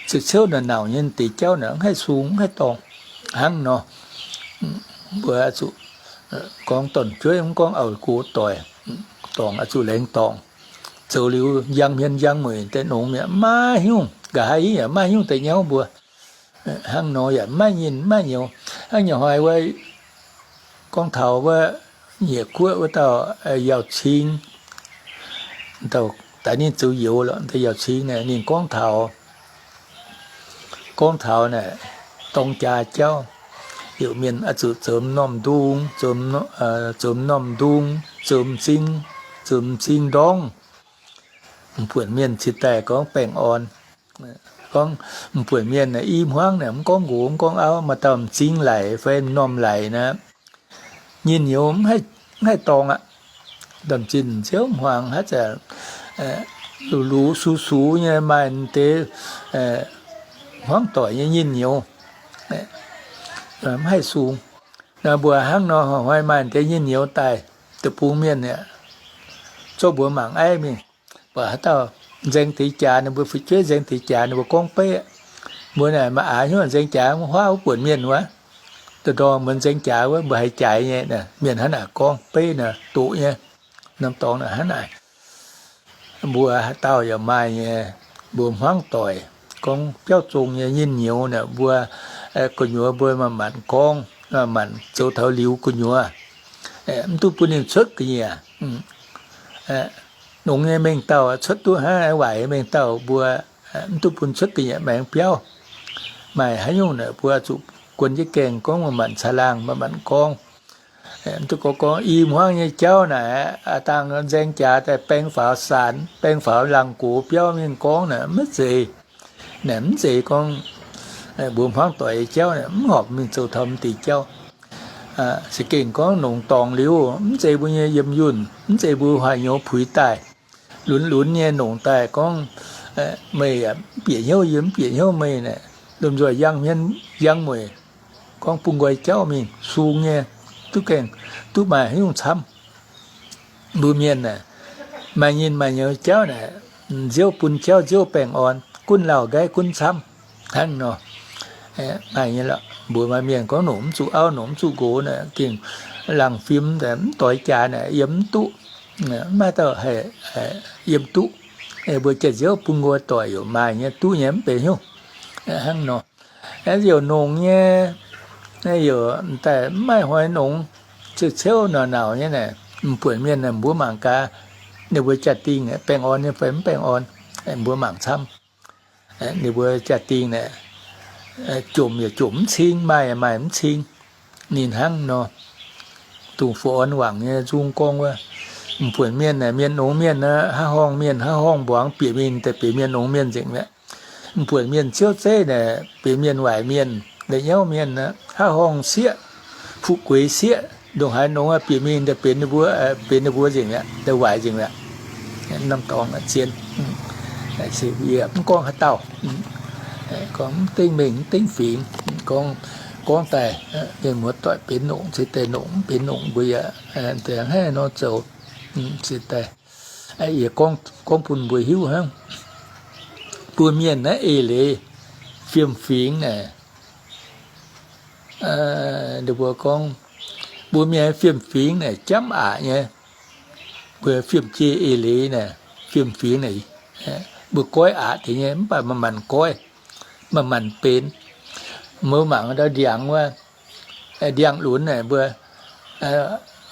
ziouc ciouv naaic nauc nyei deix jauv naaic mv haih sung mv haih dorngc. Hnangv nor, mbuo oix zuqc gorngv dorn-jueiv mv gorngv auv-gox doic, dorngc oix zuqc laengz dorngc. Zoux liuz njang hmien njang mueic deix nongx mi'aqv, maiv nyungc, nqa'haav hingv yaac maiv nyungc deix nyauv mbuo. Hnangv nor yaac maiv nyinh maiv nyouz. Hnangv nyei hnoi wuov, gorngv taux wuov Nyeic Guoqv wuov dauh Yauh Cing, daix ninh zoux youz lorqc, dauh Yauh Cing naaic ninh gorngv taux, gorngv taux naaic dorng jaax jauv, heuc mienh oix zuqc zoux m'normh ndung, zoux m'normh ndung, zoux m'zing, zoux m'zing ndorngv. M'buonc mienh cingx daaih gorngv baengh orn. Gorngv m'buonc mienh naaic i hmuangv naaic mv gorngv nqox mv gorngv auv, maaih dauh m'zing laic fai m'normh laic naaic, nyinh nyouz mv haih dorngc aqv. Ndorm zinh ziouv hmuangx haaix zanc luqc luqc suqc suqc nyei maaih deix hmuangv doic nyei nyinh nyouz mv haih sung. Naaiv mbuo hnangv nor hnoi maaih deix nyinh nyouz daaih, deic-bung mienh aeqv, zorqv mbuox mangc aiv mingh. Buatc haaix dauh nzaeng deix jaax, ninh mbuo fu'jueiv nzaeng deix jaax, ninh mbuo gorngv beiv. Mbuo naaic maaih aax hnyouv nzaeng jaax, huaav wuov buonc mienh wuov, dorh ndorm mbuo nzaeng jaax wuov, mbuo haiz jaaix nyei. Mienh hnangv naaic gorngv beiv naaic doqc nyei. Norm dorngx naaic hnangv naaic. Mbuo haaix dauh yaac maaih nyei, mbuo hmuangv doic, gorngv biauv zong nyei nyinh nyouz naaic, mbuo gu'nyuoz mbuo manc-manc gorngv, manc-manc zoux taux liuz gu'nyuoz, mv duqv bun ninh cuotv ga'nyiec. Nongx nyei mengh dauh cuotv duqv hnangv waaic nyei mengh dauh mbuo mv duqv bun cuotv da'nyeic maengx biauv. Maaih haaix nyungc naaic mbuo zuqc guon jienv gaengh gorngv manc-manc caangh laangh, manc-manc gorngv. Mv duqv gorngv, gorngv i hmuangv nyei jauv naaic, aa dangh nzaeng jaax daaih baeng faaux saanx, baeng faaux laangh gox biauv mingh gorngv naaic maiv zeiz. Naaic mv zeiz gorngv mbuo hmuangv doic nyei jauv naaic mv horpc mingh zoux taux m'deix jauv. Se gengh gorngv nongx dorngx liuz, mv zeiz mbuo nyei yiem yunh, mv zeiz mbuo haaix nyungc puix daaih. Lunx lunx nyei nongc daaih gorngv, meih mv bieqc hnyouv yie, mv bieqc hnyouv meih naaic, lomh nzoih yangh hmien yangh mueic, gorngv bun nqoi jauv mingh sung nyei, duqv gaengh duqv maaih haaix nyungc camv. Mbuo mienh naaic, maaih nyinh maaih nyouz jauv naaic, nziouv bun jauv nziouv baengh orn, gunv lauh nqaiv gunv camv hnangv nor. Maaih nyei lorqc, mbuo maaih mienh gorngv nongc mv zuqc auv, nongc mv zuqc nqox naaic, gengh laangh fim mv doix jaax naaic yiem mv duqv, mv maaih dauh haih yiem duqv. Mbuo jaax nziouv bun nqoi doic yaac maaih nyei, duqv nyei mv benx hnyouv hnangv nor. Ziouc nongc nyei, ziouc daaih mv maaih hnoi nongx, ciouv ciouv nauc nauc nyei naaic, m'buonc mienh naaic mbuo mangc gaax, ninh mbuo jaa-dingh baengh orn nyei fai mv baengh orn, mbuo mangc camv. Ninh mbuo jaa-dingh naaic, jomc yaac jomc mv cing, maaih yaac maaih mv cing. Ninh hnangv nor, dongh Fu Orn wangc nyei nzung gorngv wuov, m'buonc mienh naaic mienh nongx mienh aqv, haav horngh mienh haav horngh mbuangz bieqc mingh daaih benx mienh nongx mienh nzengc mi'aqv. M'buonc mienh ciouv zeiv naaic benx mienh waaic mienh, la'nyauv mienh aqv, haav horngh sieqv, fu'jueiv sieqv, ndongc haaix nongx bieqc mingh daaih benx ninh mbuo, benx ninh mbuo nzengc mi'aqv, daaih waaic nzengc mi'aqv. Norm dorngx zien, mv gorngv haaix dauh, gorngv mv dengv mengh mv dengv fingx, gorngv, gorngv daaih, mienh muoz doic benx nongc se daaih nongc, mv benx nongc mbuo yaac daaih hnangv haaix nor zoux se daaih. Yie gorngv bun mbuo hiuv hnangv. Mbuo mienh naaiv eix leiz fiem-fingx naaic, ninh mbuo gorngv, mbuo mienh fiem-fingx naaic jamv aqc nyei. Mbuo fiem-jei eix leiz naaic, fiem-fingx naaic, mbuo goiv aqc deix nyei, mv baac manc-manc goiv, manc-manc benx. Mbuo mangc ndau ndiangx wuov, ndiangx-lunx naaic mbuo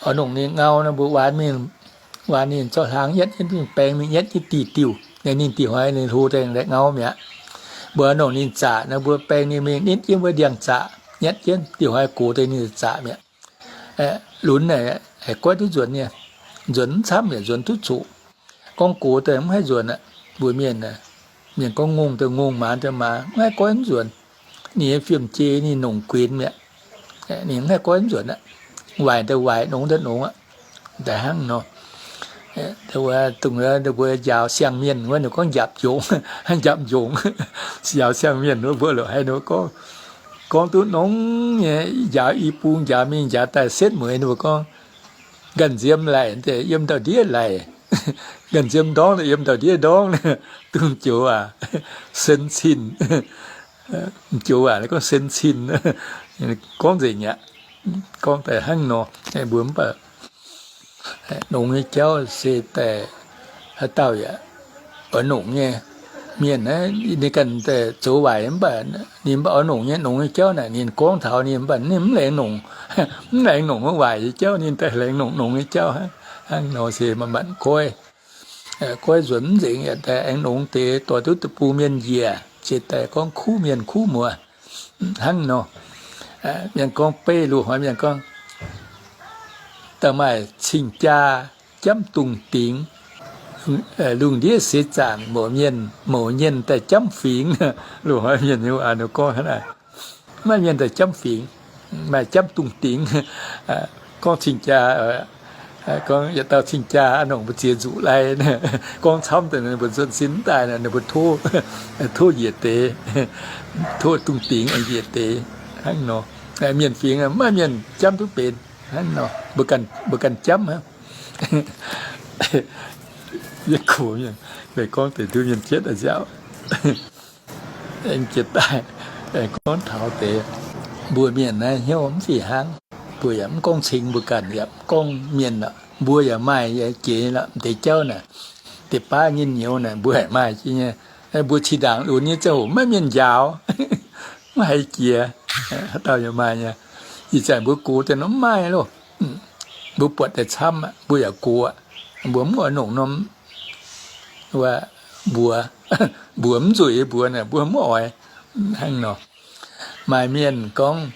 oix nongc ninh ngau nor, mbuo waanx mingh, waanx ninh zorqv hlang nyetv jienv, baeng mingh nyetv jienv diuh diuh, ninh diuh hnoi ninh hlo daaih laengz ngau mi'aqv. Mbuo nongc ninh zaqc nor, mbuo baeng ninh mingh nitv jienv wuov ndiangx-zaqc, nyetv jienv diuh hnoi gox daaih ninh zaqc mi'aqv. Lunx naaic haih goiv duqv nzuonx nyei, nzuonx mv camv yaac nzuonx duqv zuqc. Gorngv gox daaih mv haih nzuonx aqv. Mbuo mienh, mienh gorngv ngongh daaih ngongh, maaz daaih maaz, mv haih goiv mv nzuonx. Ninh nyei fiem-jei ninh nongc guenx mi'aqv. Ninh mv haih goiv mv nzuonx aqv. Waaic daaih waaic, nongx daaih nongx aqv. Daaih hnangv nor. Dongh mbuo njaaux siang-mienh wuov, ninh gorngv njapc njongc, njapc njongc. Njaaux siang-mienh wuov, mbuo loc haiz ninh gorngv, gorngv duqv nongx nyei, njaaux i bung, njaaux mingh njaaux daaih setv mueiz, ninh mbuo gorngv, ganh nziem laic deix yiem ndau-ndiev laic, ganh nziem ndorngv deix yiem ndau-ndiev ndorngv, dungx joux aac, sen cin. Joux aac, gorngv sen cin. Gorngv nzengc aqv. Gorngv daaih hnangv nor, mbuo mv baac nongx nyei jauv se daaih haaix dauh yaac oix nongc nyei. Mienh naaiv ninh ganh daaih zoux waaic mv baac ninh mv baac oix nongc nyei, nongx nyei jauv naaic ninh gorngv taux ninh mv baac ninh mv laengz nongc, mv laengz nongc waaic nyei jauv, ninh daaih laengz nongc nongx nyei jauv hnangv. Hnangv nor se manc-manc goiv, goiv nzuonx mv nzengc yaac daaih aengx nongx deix, dorh duqv deic-bung mienh njiec, ziouc daaih gorngv kuv mienh kuv muoz hnangv nor. Mienh gorngv beiv loz-hnoi mienh gorngv, da'maaih cing-jaa jamv dungh dingx, lungh ndiev seix zaangc mouz mienh, mouz mienh daaih jamv fingx. Loz-hnoi mienh gorngv hnangv naaic, maaih mienh daaih jamv fingx, maaih jamv dungh dingx. Gorngv cing-jaa, gorngv yietc dauh cing-jaa aqv, nongc mbu'ziex nzuqc lai. Gorngv camv deix ninh mbuo nzuonx sin mv daaih, ninh mbuo tov, tov njiec deix, tov dungh dingx njiec deix hnangv nor. Mienh fingx maaih mienh jamv duqv benx hnangv nor, mbuo ganh jamv hnangv. Yie gox mienh, gorngv deix nduov mienh jietv nziaauc. Aengx jiex daaih, aengx gorngv taux deix, mbuo mienh naaiv hnyouv mv fih hnangv. Mbuo yaac mv gorngv cing mbuo ganh, yaac mv gorngv mienh lorqc. Mbuo yaac maaih jiex lorqc, m'deix jauv naaic, deix baav nyinh nyouz naaic mbuo yaac maaih jiex nyei. Mbuo zinh ndaangc lunx nyei ziangh hoc maiv mienh njaaux, mv haiz jiex, haaix dauh yaac maaih nyei. Ih zanc mbuo gox deix nor mv maaih loh. Mbuo buatc daaih camv aqv, mbuo yaac gox aqv. Mbuo mv oix nongc norm, mbuox, mbuox mv nzueic mbuox naaic, mbuo mv oix. Hnangv nor, maaih mienh gorngv,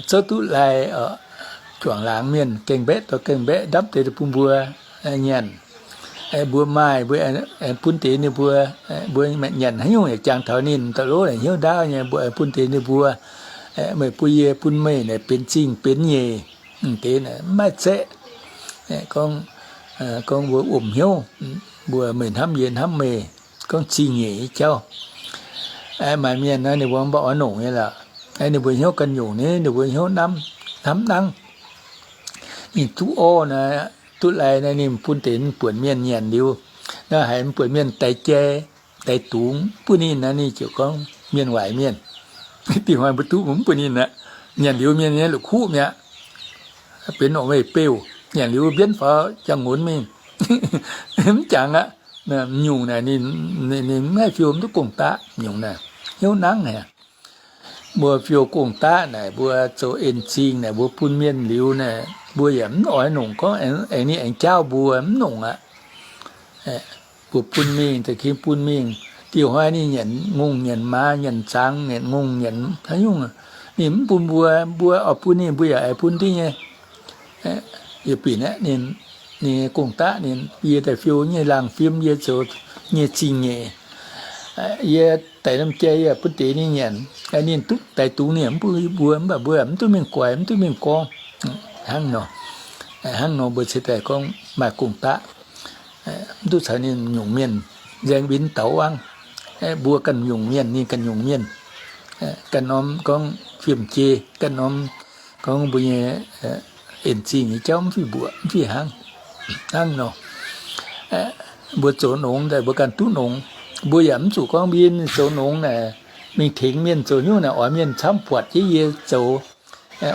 zouv duqv lai, juangc laangz mienh gaengh mbaeqv dorh gaengh mbaeqv ndapv deix bun mbuo nyanc. Mbuo maaih, mbuo bun deix ninh mbuo, mbuo nyanc haaix nyungc yaac jangx taux ninh, dauh lov naaic hnyouv ndaauv nyei, mbuo bun deix ninh mbuo. Meih bun yie, bun meih naaic benx zingh benx nyeic. Deix mv maaih zaeqv. Gorngv, gorngv mbuo wuom hnyouv, mbuo meih hnamv yie, hnamv meih, gorngv zingh nyeic nyei jauv. Maaih mienh naaiv ninh mbuo mv baac oix nongc nyei lorqc. Ninh mbuo hnyouv ganh nyungc nyei, ninh mbuo hnyouv hnamv, hnamv nangv. Ninh duqv orv naaic, duqv lai naaic, ninh bun deix mv buonc mienh nyanc liuz, naaiv haiz mv buonc mienh daix jai, daix dungz bun ninh naaic, ninh ziouc gorngv, mienh waaic mienh, dieh hnoi mbuo duqv mv bun ninh aqv. Nyanc liuz mienh nyei la'kuqv mi'aqv. Benx norqc meih beuv, nyanc liuz mbienv faaux jangx nqonx mingh. Mv jangx aqv. Nyungc naaic ninh mv haih fiou mv duqv gong-daqv nyungc naaic. Hnyouv nangv haic. Mbuo fiou gong-daqv naaic, mbuo zoux en-zingh naaic, mbuo bun mienh liuz naaic, mbuo yaac mv oix nongc gorngv aengx ninh aengx jaauv mbuo, mv nongc aqv. Mbuo bun mingh, da'king bun mingh, dieh hnoi ninh nyanc ngongh nyanc maaz, nyanc zangx, nyanc ngongh nyanc haaix nyungc, ninh mv bun mbuo, mbuo oix bun ninh, mbuo yaac aengx bun diqv nyei. Yie bieqc aeqv, ninh, ninh gong-daqv ninh, yie daaih fiou nyei laangh fim, yie zoux nyei zingh nyeic, yie daic norm jai yie bun deix ninh nyanc. Ninh duqv daix dungz ninh mv bun mbuo, mv baac mbuo mv duqv mingh guaix, mv duqv mingh gorngv. Hnangv nor, hnangv nor mbuo ceix daaih gorngv maaih gong-daqv, mv duqv caux ninh nyungc mienh nzaeng win daux wangv. Mbuo ganh nyungc mienh, ninh ganh nyungc mienh, ganh norm gorngv fiem-jei, ganh norm gorngv mbuo nyei en-zingh nyei jauv mv fih mbuoqc, mv fih hnangv. Hnangv nor, mbuo zoux nongx daaih mbuo ganh duqv nongx. Mbuo yaac mv zuqc gorngv mbuo zoux nongx naaic mingh tengx mienh zoux nyungc naaic, oix mienh camv buatc jienv yie zoux.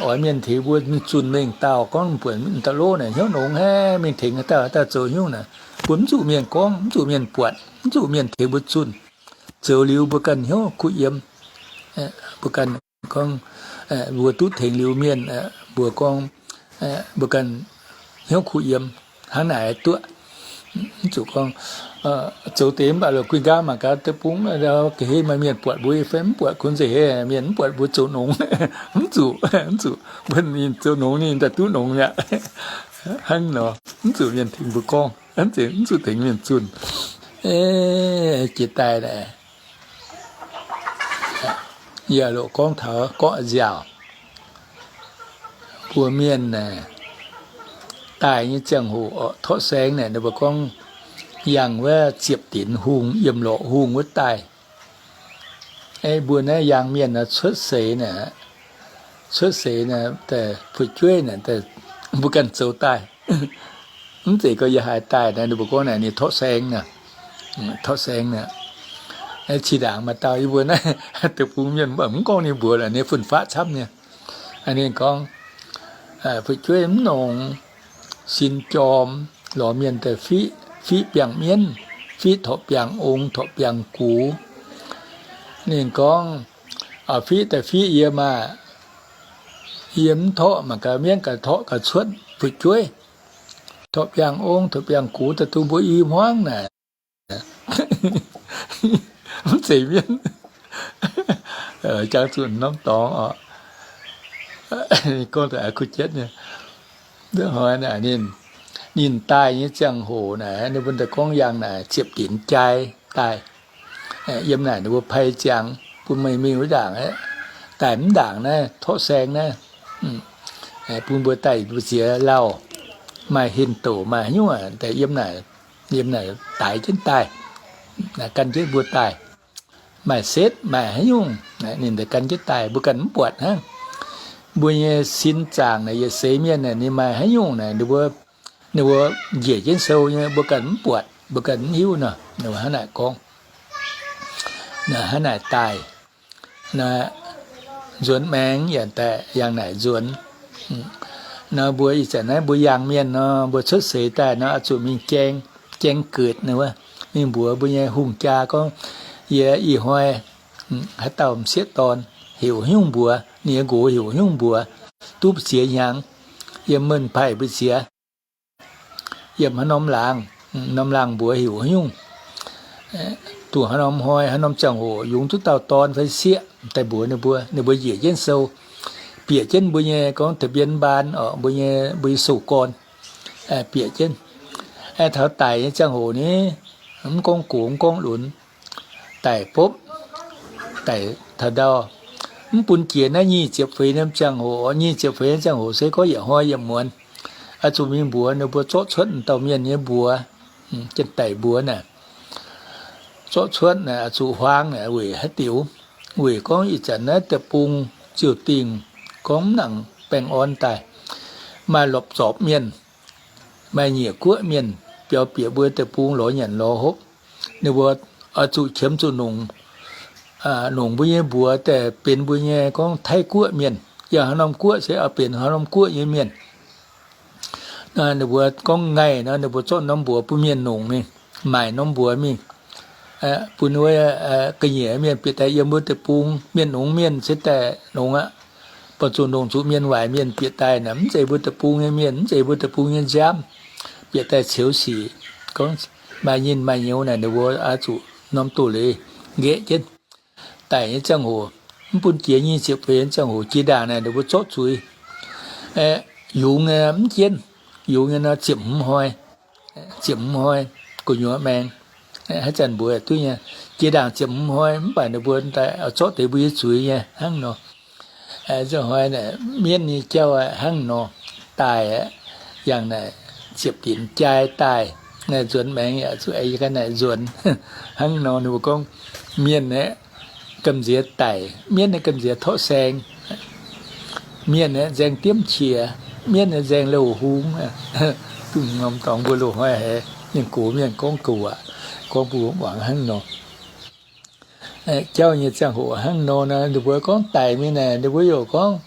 Oix mienh tengx mbuo zunh mengh dauh gorngv buatc dauh lov naaic hnyouv nongx haic, mingh tengx haaix dauh haaix dauh zoux nyungc naaic, mbuo mv zuqc mienh gorngv, mv zuqc mienh buatc, mv zuqc mienh tengx mbuo zunh. Zoux liuz mbuo ganh hnyouv kuh yiem. Mbuo ganh gorngv, mbuo duqv tengx liuz mienh, mbuo gorngv, mbuo ganh hnyouv kuh yiem. Hnangv naaic duqv. Mv zuqc gorngv zoux deix mv baac la'guaih nqaang mangc gaax deic-bung ga'hlen maaih mienh buatc mbuo fai mv buatc, gunv nzengc haic mienh mv buatc mbuo zoux nongx. Mv zuqc, mv zuqc, mbuo ninh zoux nongx ninh daaih duqv nongx mi'aqv. Hnangv nor, mv zuqc mienh tengx mbuo gorngv, mv zuqc tengx mienh zunh. Jiex daaih naaic, yie loc gorngv taux gorqv-nziaauc. Mbuo mienh naaic, daaih nyei ziangh hoc orqc, torqv saeng naaic, ninh mbuo gorngv yangh wuov ziepc dinc hungh, yiem lorqc hungh wuov daaih. Mbuo naaiv yangh mienh cuotv seix naaic, cuotv seix naaic, fu'jueiv naaic, mbuo ganh zoux daaih. Mv zeiz gorngv yie haiz daaih naaic, ninh mbuo gorngv naaic ninh torqv saeng naaic, torqv saeng naaic. Qiex ndaangc maaih dauh yie mbuo naaiv deic-bung mienh mv gorngv ninh mbuox lorqc, ninh fun-faqv camv nyei. Ninh gorngv, fu'jueiv mv nongx, sin jorm, lorz mienh daaih fiqv, fiqv biangh mienv, fiqv torqv biangh ong, torqv biangh gux. Ninh gorngv, fiqv daaih fiqv yie maah, yie mv torqv mangc gaax mienv gaax torqv gaax cuotv fu'jueiv. Torqv biangh ong, torqv biangh gux daaih duqv mbuo i hmuangv naaic. Mv zeiz mienv. Jangx zuqc norm dorngx oc. Gorngv daaih kuv jienv nyei. Hnoi naaic ninh, ninh daaih nyei ziangh hoc naaic, ninh mbuo daaih gorngv yangh naaic ziepc dinc jai daaih. Yiem naaic ninh mbuo pai ziangx bun meih mingh wuov ndaangc, daaih mv ndaangc naaiv torqv saeng naaiv, bun mbuo daaih mbuo ziex lauh, maaih henh douc maaih haaix nyungc daaih yiem naaic, yiem naaic daix jienv daaih, gan jienv mbuo daaih. Maaih setv maaih haaix nyungc, ninh daaih gan jienv daaih, mbuo ganh mv buatc hnangv. Mbuo nyei sin zaangc naaic yietc seix mienh naaic ninh maaih haaix nyungc naaic, ninh mbuo, ninh mbuo njiec jienv sou nyei, mbuo ganh mv buatc, mbuo ganh mv hiuv nor. Ninh mbuo hnangv naaic gorngv, hnangv naaic daaih, nzuonx maengx yaac daaih yangh naaic nzuonx. Nor mbuo ih zanc naaiv mbuo yangh mienh nor, mbuo cuotv seix daaih nor, oix zuqc mingh jaeng, jaeng geuc ninh wuov, mingh mbuox mbuo nyei hungh jaa gorngv, yie ih hnoi haaix dauh m'sieqv dorn heuc haaix nyungc mbuox, ninh nyei nqox heuc haaix nyungc mbuox, duqv mbu'ziex hnyangx, yiem mienh paaiv mbu'ziex, yiem haaix norm laangz, norm laangz mbuox heuc haaix nyungc, duqv haaix norm hnoi, haaix norm ziangh hoc yungz duqv dauh dorn fai sieqv daaih mbuox ninh mbuo. Ninh mbuo njiec jienv sou, bieqc jienv mbuo nyei gorngv ทะเบียนบ้าน oc, mbuo nyei, mbuo nyei sou-gorn, bieqc jienv. Taux daic nyei ziangh hoc ni, mv gorngv gox mv gorngv lunx, daic bopv, daic taux ndau, mv bun jiex naaiv nyic ziepc feix norm ziangh hoc. Nyic ziepc feix norm ziangh hoc se gorngv yietc hnoi yietc muonz, oix zuqc mingh mbuox ninh mbuo, zorqv cuotv dauh mienh nyei mbuox, janx-daic mbuox naaic, zorqv cuotv naaic, oix zuqc huaang naaic weic haaix diuc? Weic gorngv ih zanc naaiv deic-bung ziouc dingh gorngv mv nangc baengh orn daaih, maaih lopc zorpc mienh, maaih nyiec guoqv mienh biaux bieqc mbuo deic-bung lorz nyanc lorz hopv. Ninh mbuo oix zuqc qiemx zuqc nongc, nongc mbuo nyei mbuox daaih benx mbuo nyei gorngv Taiv guoqv mienh, yaac haaix norm guoqv se oix benx haaix norm guoqv nyei mienh. Ninh mbuo gorngv ngaih nor, ninh mbuo zorqv norm mbuox bun mienh nongc mingh, maaic norm mbuox mingh, bun wuov ga'nyiec mienh bieqc daaih yiem mbuo deic-bung. Mienh nongx mienh se daaih nongx aqv. Mv baac zuqc nongc zuqc mienh waaic mienh bieqc daaih naaic, mv zeiz mbuo deic-bung nyei mienh, mv zeiz mbuo deic-bung nyei nziaamv, bieqc daaih ceux sic, gorngv maaih nyinh maaih nyouz naaic, ninh mbuo oix zuqc norm doz leiz nqaeqv jienv. Daic nyei ziangh hoc, mv bun jiex nyic ziepc feix nyei ziangh hoc, jiex ndaangc naaic ninh mbuo zorqv zuiz, yungz nyei mv jienv, yungz nyei nor ziepc hmz hnoi, ziepc hmz hnoi gu'nyuoz maengx. Haaix zanc mbuox duqv nyei, jiex ndaangc ziepc hmz hnoi mv baac ninh mbuo daaih zorqv deix mbuo nyei zuiz nyei hnangv nor. Ziangh hnoi naaic mienv nyei jauv hnangv nor, daaih aqv, yangh naaic ziepc dinc jai daaih, nzuonx maengx yaac zuqc naaic nzuonx hnangv nor. Ninh mbuo gorngv mienh aeqv, gamh nziex daic, mienv aeqv, gamh nziex torqv saeng, mienh aeqv, nzaeng diemv qiex, mienv aeqv, nzaeng louh hung. Dongh norm dorngx mbuo loz-hnoi haiz mienh gox mienh gorngv gouc aqv, gorngv mbuo muangx hnangv nor. Jauv nyei ziangh hoc hnangv nor nor, ninh mbuo gorngv daic mingh naaic, ninh mbuo yaac gorngv,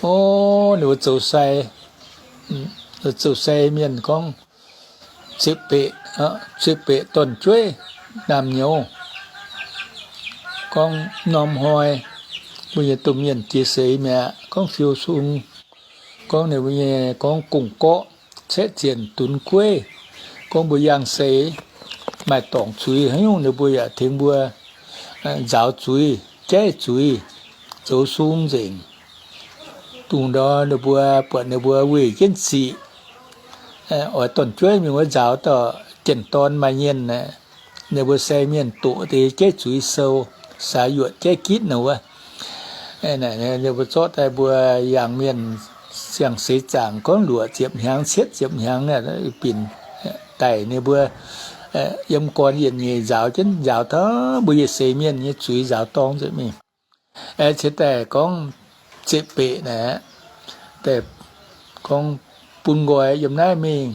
o, ninh mbuo zoux sai, zoux sai mienh gorngv, ziepc beqc, ziepc beqc dorn-jueiv naamh nyouz, gorngv norm hnoi mbuo nyei domh mienh jiex seix mi'aqv, gorngv fiou sung, gorngv ninh mbuo nyei gorngv gong-gorqv caeqv zienc dunx gueiv, gorngv mbuo yangh seix maaih dorngc zuiz haaix nyungc ninh mbuo yaac tengx mbuo nzaaux zuiz, jaiv zuiz, zoux sung nzengc. Dongh ndor ninh mbuo buatc ninh mbuo weih jienv ziqc, oix dorn-jueiv mingh wuov nzaaux dauh janx-dorn maaih nyienh, ninh mbuo sai mienh doqc deix jaiv zuiz sou, saax yuoqc jaiv gitv nor wuov. Ninh mbuo zorqv daaih mbuo yangh mienh siang-seix zaangc gorngv luoqc ziepc hnyangx, cietv ziepc hnyangx, binc daic ninh mbuo yiem gorn yietc nyeic nzaaux jienv, nzaaux taux mbuo yietc seix mienh nyei zuiz nzaaux dorng nzengc mingh. Cingx daaih gorngv ziepc beqc naaic, daaih gorngv bun nqoi yiem naaiv mingh.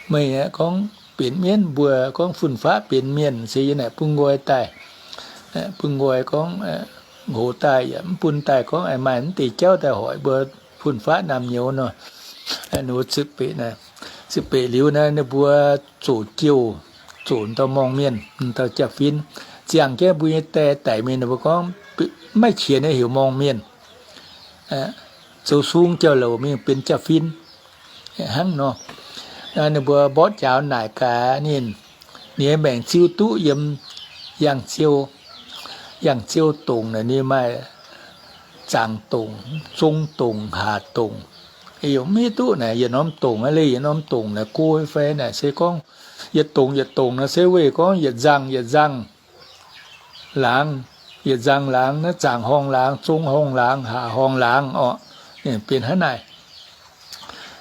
Meih aeqv, gorngv benx mienv, mbuo gorngv fun-faqv benx mienh se yiem naaic bun nqoi daaih. Bun nqoi gorngv hoz daaih yaac mv bun daaih, gorngv maaih mv deix jauv daaih hoic mbuo fun-faqv naamh nyouz nor. Ninh mbuo ziepc beqc naaic, ziepc beqc liuz naaic, ninh mbuo zoqc jouh, zoqc dauh morngh mienh, dauh jaa-fin, ziangh jienv mbuo nyei die daic mingh, ninh mbuo gorngv maiv qiex naaiv heuc morngh mienh. Zoux sung jauv-louc mingh benx jaa-fin hnangv nor. Ninh mbuo mborqv jaaux naaic gaax ninh, ninh nyei maengc ziu duqv yiem Yangh Ziou. Yangh Ziou dongc naaic ninh maaih zaangc dongc, zong dongc, haac dongc. Yaac mv hiuv duqv naaic yietc norm dongc aqv, leih yietc norm dongc naaic go fai naaic se gorngv yietc dongc yietc dongc naaic se weih gorngv yietc nzangh yietc nzangh laangz, yietc nzangh laangz naaiv zaangc horngh laangz, zong horngh laangz, haac horngh laangz orqc. Ninh benx hnangv naaic.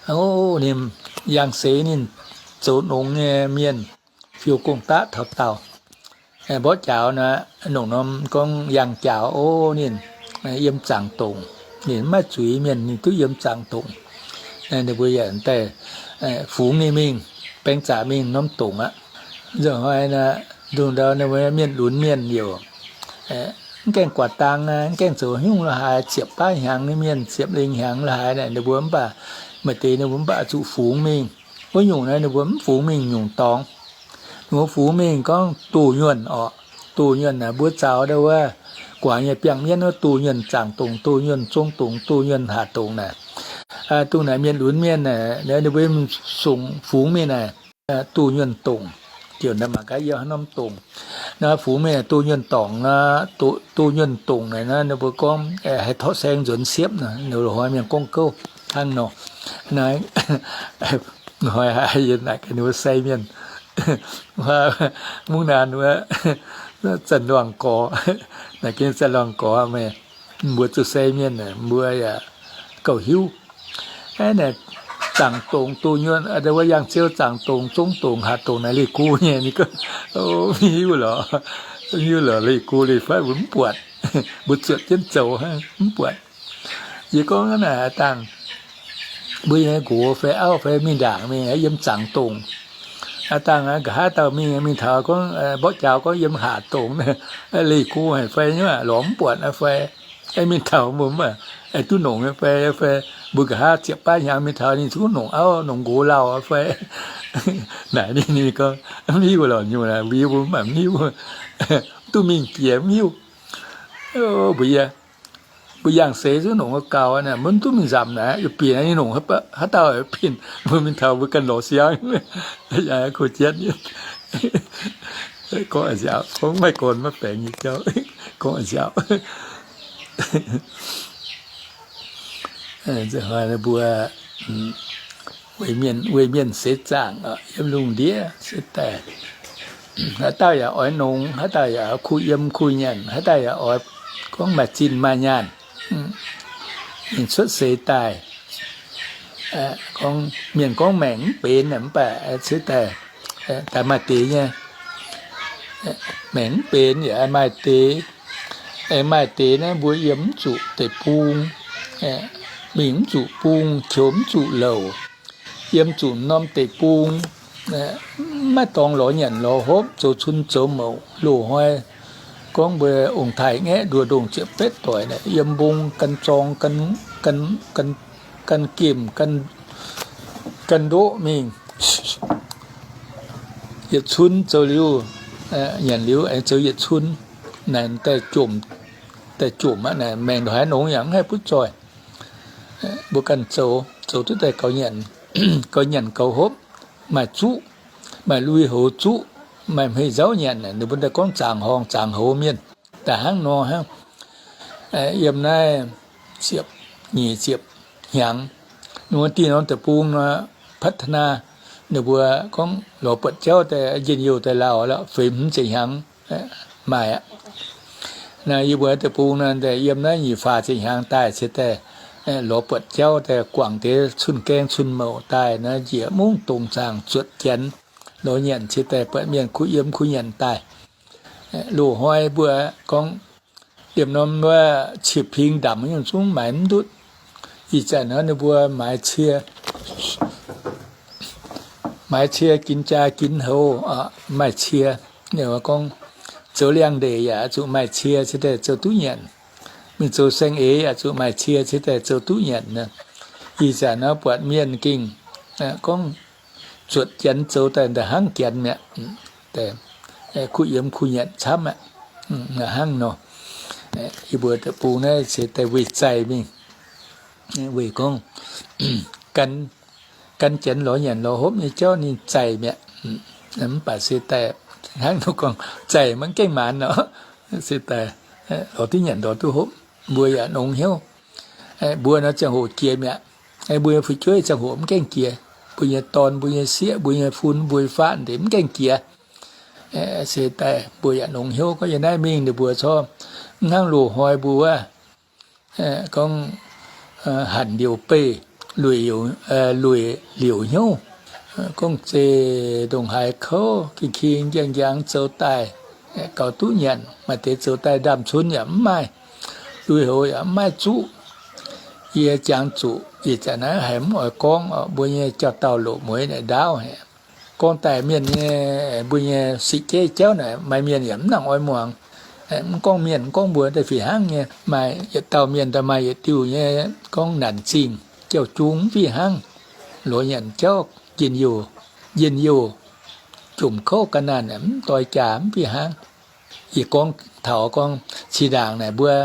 O, ninh yangh seix ninh zoux nongx nyei mienh, fiou gong-daqv taux daauh. Mborqv jaaux naaic, longc norm gorngv yangh jaaux, o, ninh yiem zaangc dongc. Ninh maiv zuiz mienh, ninh duqv yiem zaangc dongc. Ninh mbuo yaac daaih fungx ninh mingh, baeng zaqc mingh norm dongc aqv. Nzunc hnoi naaic, nzunc ndau ninh mbuo mienh lunx mienh youc mv gaengh guaax dang aqv, mv gaengh zoux haaix nyungc la'haaix, ziepc baav hnyangx nyei mienh, ziepc lengh hnyangx la'haaix naaic, ninh mbuo mv baac, maaih deix ninh mbuo mv baac zuqc fungx mingh. Wuov nyungc naaiv ninh mbuo mv fungx mingh nyungc dorngx. Ninh mbuo fungx mingh gorngv doh nyuonh orqc. Doh nyuonh naaic mbuo zaux ndau wuov guangc nyei biangh mienv wuov doh nyuonh zaangc dongc, doh nyuonh zong dongc, doh nyuonh haac dongc naaic. Dongh naaic mienh lunx mienh naaic, ninh mbuo sungx fungx mingh naaic, duqv nyuonh dongc. Ziouc naaiv mangc gaax yiem haaix norm dongc. Naaiv fungx mingh duqv nyuonh dorngc, duqv nyuonh dongc naaic, ninh mbuo gorngv haih torqv saeng nzuonx siepv nor, ninh mbuo hnoi mienh gorngv gouv hnangv nor. Naaiv hnoi haiz yie naaic gaax ninh mbuo sai mienh, mungv naanc wuov, Zanc Luangh Gorx, naaic gaax Zanc Luangh Gorx meih, mbuo zuqc sai mienh, mbuo yaac gauh hiuv. Aeqv, naaic zaangc dongc duqv nyuonh, wuov Yangh Ziou zaangc dongc, zongv dongc, hatc dongc naaic leih gu nyei. Ninh gorngv, mv hiuv lorqc, mv hiuv lorqc, leih gu leih fatv mbuo mv buatc, mbuo zuotc jienv zoux mv buatc. Yie gorngv naaic, aav dangh mbuo nyei nqox fai auv fai mingh ndaangc mingh yiem zaangc dongc, aav dangh nqa'haav dauh mingh, mingh taux gorngv, mborqv jaax gorngv yiem hatc dongc, leih gu haic fai, lorz mv buatc fai, mingh taux mbuo mv baac duqv nongc fai, fai mbuo nqa'haav ziepc baav hnyangx mingh taux ninh zungv nongc auv nongc nqox lauh fai. Naaic ninh, ninh gorngv, mv hiuv lorqc nyungc, mbuo yie mbuo mv baac mv hiuv, duqv mingh jiex mv hiuv. Mbuo yie, mbuo yangh seix zungv nongc gauh, mbuo mv duqv mingh nzamc naaic, bieqc ninh nongc haaix dauh bienh, mbuo mingh taux mbuo ganh lorz siang. Yaac kuh jienv, gorngv nziaauc, gorngv maiv gorn maiv baengx nyei jauv, gorngv nziaauc. Mbuo weic mienh seix zaangc yiem lungh ndiev se daaih, haaix dauh yaac oix nongc, haaix dauh yaac kuh yiem kuh nyanc, haaix dauh yaac oix gorngv maaih zinh maaih nyaanh. Ninh cuotv seix daaih, mienh gorngv maengc mv benx mv baac se daaih, daaih maaih deix nyei. Maengc mv benx yaac maaih deix. Aengx maaih deix naaiv mbuo yiem mv zuqc deic-bung, mingh mv zuqc bung, qiux mv zuqc louc, yiem zuqc norm deic-bung, maiv dorngx lorz nyanc lorz hopv, zoux cun zoux mouc, loz-hnoi gorngv mbuo ong-taaix-ngaeqv nduoh ndongh ziepc betv doic naaic yiem mbong gan zorng, gan gemh, gan ndoqv mingh. Yietc cun zoux liuz, nyanc liuz aengx zoux yietc cun, naaic daaih jomc, daaih jomc aqv, naaic maengc ndongc haaix nongx yaac mv haih butv zoih. Mbuo ganh zoux, zoux duqv daaih gaux nyanc, gaux nyanc gaux hopv, maaih zuqv, maaih lui-houx zuqv, maaih hmei nzauv nyanc, ninh mbuo daaih gorngv zaangc horngh zaangc houx mienh. Daaih hnangv nor hnangv, yiem naaiv ziepc, nyic ziepc hnyangx, ninh mbuo dieh norm deic-bung nor, พัฒนา, ninh mbuo gorngv lorz buatc jauv daaih njien-youh daaih lauh lorqc, feix hmz ziepc hnyangx maaih aqv. Naaiv yie mbuo deic-bung nor, yiem naaiv nyic faah ziepc hnyangx daaih se daaih lorz buatc jauv daaih guangc deix cun-gaeng cun-mouc daaih nor, njiec mungv dongc zaangc zuotc janx lorz nyanc se daaih buatc mienh kuh yiem kuh nyanc daaih. Loz-hnoi mbuo gorngv yiem norm wuov cie-ping ndamc nyungc zungv maaiz mv ndutv. Ih zanc hnoi ninh mbuo maaiz cie, maaiz cie ginx jaa ginx houx, maaih cie. Ninh gorngv zoux liangx-ndeic yaac zuqc maaih cie cingx daaih zoux duqv nyanc. Mingh zoux saeng-eix yaac zuqc maaih cie cingx daaih zoux duqv nyanc. Ih zanc hnoi buatc mienh gengh gorngv zuotc janx zoux daaih nda'hnangv janx mi'aqv. Kuh yiem kuh nyanc camv aqv. Hnangv nor, yie mbuo deic-bung naaiv se daaih weih zaih mingh, weih gorngv gan janx lorz nyanc lorz hopv nyei jauv ninh zaih mi'aqv. Mv baac se daaih hnangv nor gorngv zaih maiv gaengh maanc nor, se daaih lorz duqv nyanc lorz duqv hopv, mbuo yaac nongx hnyouv. Mbuo nor ziangh hoc jiex mi'aqv. Mbuo nyei fu'jueiv ziangh hoc mv gaengh jiex. Mbuo nyei dorn, mbuo nyei sieqv, mbuo nyei fun, mbuo nyei fatv deix mv gaengh jiex. Se daaih mbuo yaac nongx hnyouv gorngv yiem naaiv mingh ninh mbuo corc mv hnangv loz-hnoi mbuo wuov, gorngv hanc liouc beih, lueic liouc hnyouv, gorngv zeiz ndongc haaix kouv king-king njang-njang zoux daaih gaux duqv nyanc. Maaih deix zoux daaih ndaamv-cun yaac mv maaih, lui-houx yaac mv maaih zuqv. Yie jangx zuqc ih zanc naaiv haiz mv oix gorngv, mbuo nyei jauv-daauh loqc mueiz naaic ndaauv haic. Gorngv daaih mienh nyei, mbuo nyei sic jeiv jauv naaic maaih mienh yaac mv nangc oix muangx. Mv gorngv mienh, mv gorngv mbuo, daaih fih hnangv nyei. Maaih yietc dauh mienh daaih maaih yietc diuh nyei gorngv naanc zingh jauv-jung mv fih hnangv. Lorz nyanc jauv njien-youh, njien-youh, jomc kouv ga'naanh mv doix jaax mv fih hnangv. Yie gorngv taux gorngv zinh ndaangc naaic mbuo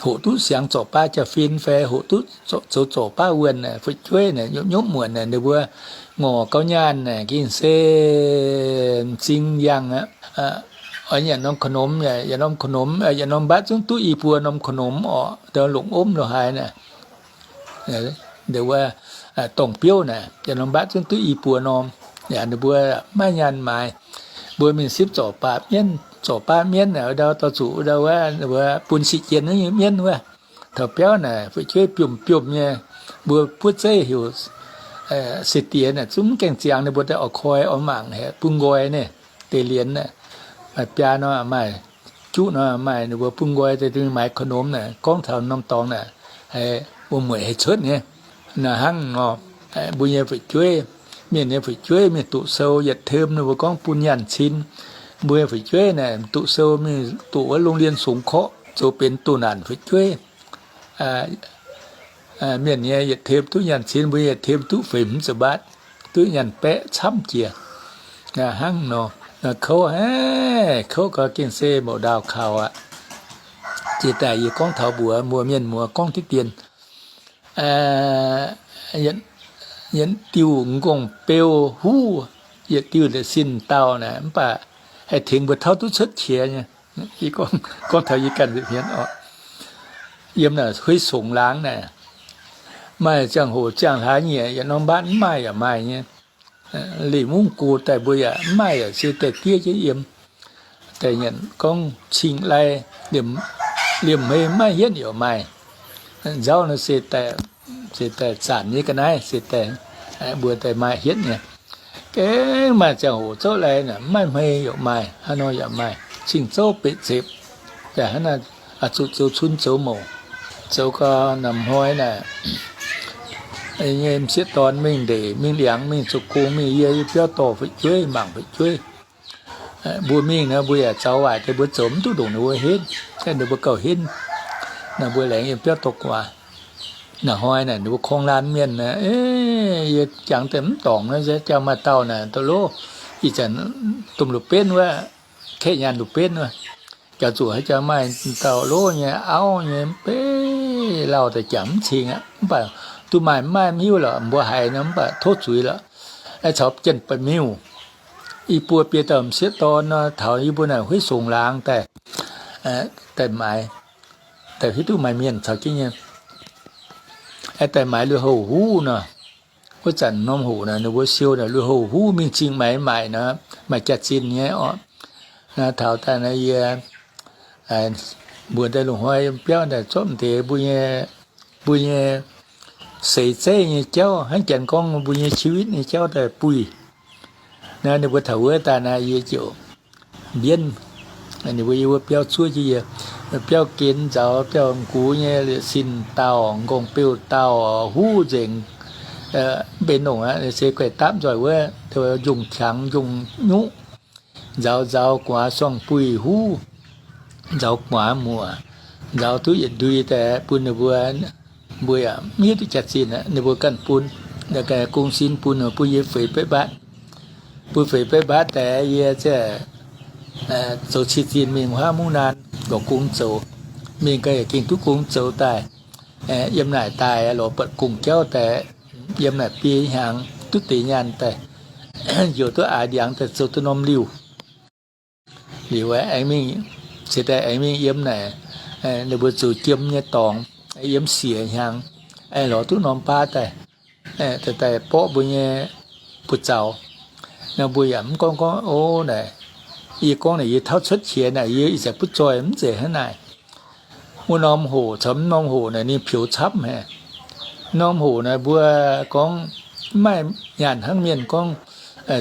hoqc duqv siangx zorc baav jaa-fin fai hoqc duqv zoux zorc baav wuonh naaic, fu'jueiv naaic nyopv nyopv muonc naaic, ninh mbuo ngorc gauh nyaanh naaic, gengh se m'zing yangh aqv. Oix nyanc norm korv-nomx, yietc norm korv-nomx, yietc norm mbatv zungv duqv i buo norm korv-nomx orqc, ndau longc omv lo haaix naaic. Ndau wuov dorngh biouv naaic, yietc norm mbatv zungv duqv i buo norm. Yaac ninh mbuo maiv nyaanh maaiz. Mbuo mingh sipv zorc baav mienv, zorc baav mienv naaic, ndau dorh zuqc ndau wuov bun sic jien nyei mienv wuov. Taux biauv naaic fu'jueiv biomv biomv nyei, mbuo buov zeiv heuc se diex naaic zungv mv gaengh ziangx, ninh mbuo daaih oix koi oix mangc haic bun nqoi naaic, deix lienz naaic, maaih biaa nor maaih, juqv nor maaih, ninh mbuo bun nqoi daaih maaiz korv-nomx naaic, gorngv taux norm dorngx naaic, haiz wuom-mueic haih cuotv nyei. Naaiv hnangv nor, mbuo nyei fu'jueiv, mienh nyei fu'jueiv mingh doqc sou yietc tem ninh mbuo gorngv bun nyaanh cin. Mbuo nyei fu'jueiv naaic doqc sou mingh doqc wuov โรงเรียนสงเคราะห์ zoux benx doh naanc fu'jueiv. Mienh nyei yietc tem duqv nyaanh cin, mbuo yietc tem duqv feix hmz ziepc mbaatv, duqv nyaanh baeqv camv jiex. Hnangv nor, kouv, kouv gau gengh se mouc ndaauh kaux aqv. Jiex daaih yie gorngv taux mbuox mbuo mienh muoz gorngv diqv dien, yietc diuh m'nqongh beu huv, yietc diuh sin dauh naaic, mv baac haih tengx mbuo tauv duqv cuotv qiex nyei. Gorngv taux yie ganh nzipc hmien oc, yiem naaic Huiv Songc laangz naaic, maaih ziangh hoc ziangh hlaax nyieqc yietc norm mbatv mv maaih yaac maaih nyei. Liuz mungv go daaih mbuo yaac mv maaih yaac se daaih diev jienv yiem. Daaih nyanc gorngv cing lai, liemh hmei maiv hietv yaac maaih. Nzauv nor se daaih, se daaih zanc nyei ga'naaiv se daaih, mbuo daaih maaih hietv nyei. Gengh maaih ziangh hoc zouv lai maiv hmei yaac maaih, hnangv nor yaac maaih. Cing zouv beqc zepc, daaih hnangv naaiv zuqc zoux cun zoux mouc, zoux gau namx hnoi naaic nyei m'sieqv dorn mingh ndeic mingh liangx mingh zoux gong mingh, yie yiem biauv dorh fu'jueiv mangc fu'jueiv. Mbuo mingh nor mbuo yaac zaux waaic deix, mbuo zoux mv duqv ndongc ninh mbuo henv, ninh mbuo gauh henv. Naaic mbuo laengz yiem biauv dorh guaax. Naaic hnoi naaic ninh mbuo korng laanh mienh naaic, yie jangx daaih mv dorngc nor, jangx maaih dauh naaic, dauh lov, ih zanc domh loz-benv wuov, kaeqv nyaanh loz-benv wuov, jangx zuqc haaix jangx maaih dauh lov nyei, auv nyei, mv bei lauh daaih jangx mv cing aqv. Mv baac duqv maaih mv maaih mv hiuv lorqc, mbuo haiz nor mv baac tov zuiz lorqc. Caux Janx-Baeqc Miuh, i buo biei dauh m'sieqv dorn nor, taux yie mbuo naaic Huiv Songc laangz daaih, daaih maaiz, daaih hiuv duqv maaih mienh caux jienv nyei, daaih maaiz lui-houx huv nor. Wuov zanc norm hoc naaic ninh mbuo siou naaic lui-houx huv mingh zingh maaiz maaic nor, maaih jaax-zinh nyei orqc. Naaiv taux daaih naaiv yie mbuox daaih loz-hnoi yiem biauv daaih zorqv m'deix mbuo nyei, mbuo nyei seix zeiv nyei jauv, hnangv janx gorngv mbuo nyei ชีวิต nyei jauv daaih buih. Naaiv ninh mbuo taux wuov daaih naaiv yie ziouc mbienv, ninh mbuo yie wuov biauv zuov jienv yie, biauv gen nzauz, biauv m'gux nyei liuz sin dauh, m'nqorngv beu dauh, huv nzengc, mv benx longc aqv, se guaih dapv nzoih wuov, njongh qangx njongh nyuqv, nzauz nzauz gu'nguaaz suang buih huv, nzauz gu'nguaaz muoc, nzauz duqv yietc ndui daaih bun ninh mbuo. Mbuo yaac mv hiuv duqv jaax-zinh aqv, ninh mbuo ganh bun, gong sin bun, bun yie feix baeqv mbatv. Bun feix baeqv mbatv daaih yie ziouc zoux cie zinh mingh huaav mungv naan lorz gong zoux. Mingh gau yaac gengh duqv gong zoux daaih. Yiem naaic daaih lorz buatc gong jauv daaih, yiem naaic biei hnyangx duqv deix nyaanh daaih, njoux duqv aax ndiangx daaih zoux duqv norm liuh. Liuz aengx mingh, se daaih aengx mingh yiem naaic, ninh mbuo zoux jiem nyei dorngx, yiem siec hnyangx, aengx lorz duqv norm baav daaih, daaih borqv mbuo nyei buoz-zaux. Nor mbuo yaac mv gorngv gorngv, o, naaic, yie gorngv naaic yie tauv cuotv qiex naaic yie ih zanc butv zoih mv zeiz hnangv naaic. Wuov norm hoc caux mv norm hoc naaic ninh peux camv haic. Norm hoc naaic mbuo gorngv mv maaih nyaanh hnangv mienh gorngv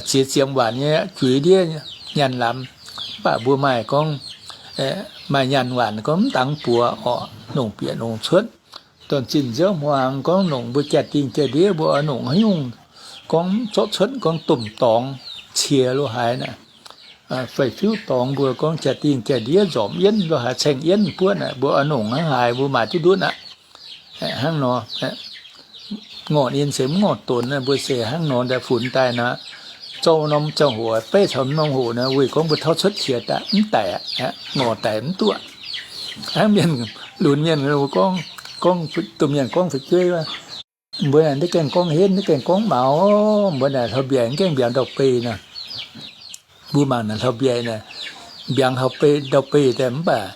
ziex ziepc waanc nyei juix ndiev nyaanh lamz. Mv baac mbuo maaih gorngv, maaih nyaanh waanc gorngv mv dangx buoz orqc, longc bieqc longc cuotv. Dorn-zinh nziouv hmuangx gorngv longc mbuo jaa-dingh jaa-ndiev mbuo oix longc haaix nyungc gorngv zorqv cuotv gorngv domh dorngx cie lo haaix naaic, fai fiuv dorngx mbuo gorngv jaa-dingh jaa-ndiev nzormc yienv lo haaix, caeng yienv buonv naaic, mbuo oix longc hnangv haaix mbuo maaiz duqv ndutv aqv. Hnangv nor, ngorh ninh se mv ngorh donx, mbuo se hnangv nor daaih funx daaih nor, zorqv norm ziangh hoc beiv caux norm hoc nor, weic gorngv mbuo tauv cuotv qiex daaih mv daic aqv, ngorh daic mv duqv. Hnangv mienh Lunx mienh gorngv, gorngv domh mienh gorngv fu'jueiv, mbuo naaic ndiev gaengh gorngv henv, ndiev gaengh gorngv maux, mbuo naaic hlauv-mbiaec gaengh mbiaangx ndau-beih nor. Mbuo mangc naaic hlauv-mbiaec naaic, mbiaangx hlauv-beih ndau-beih daaih mv baac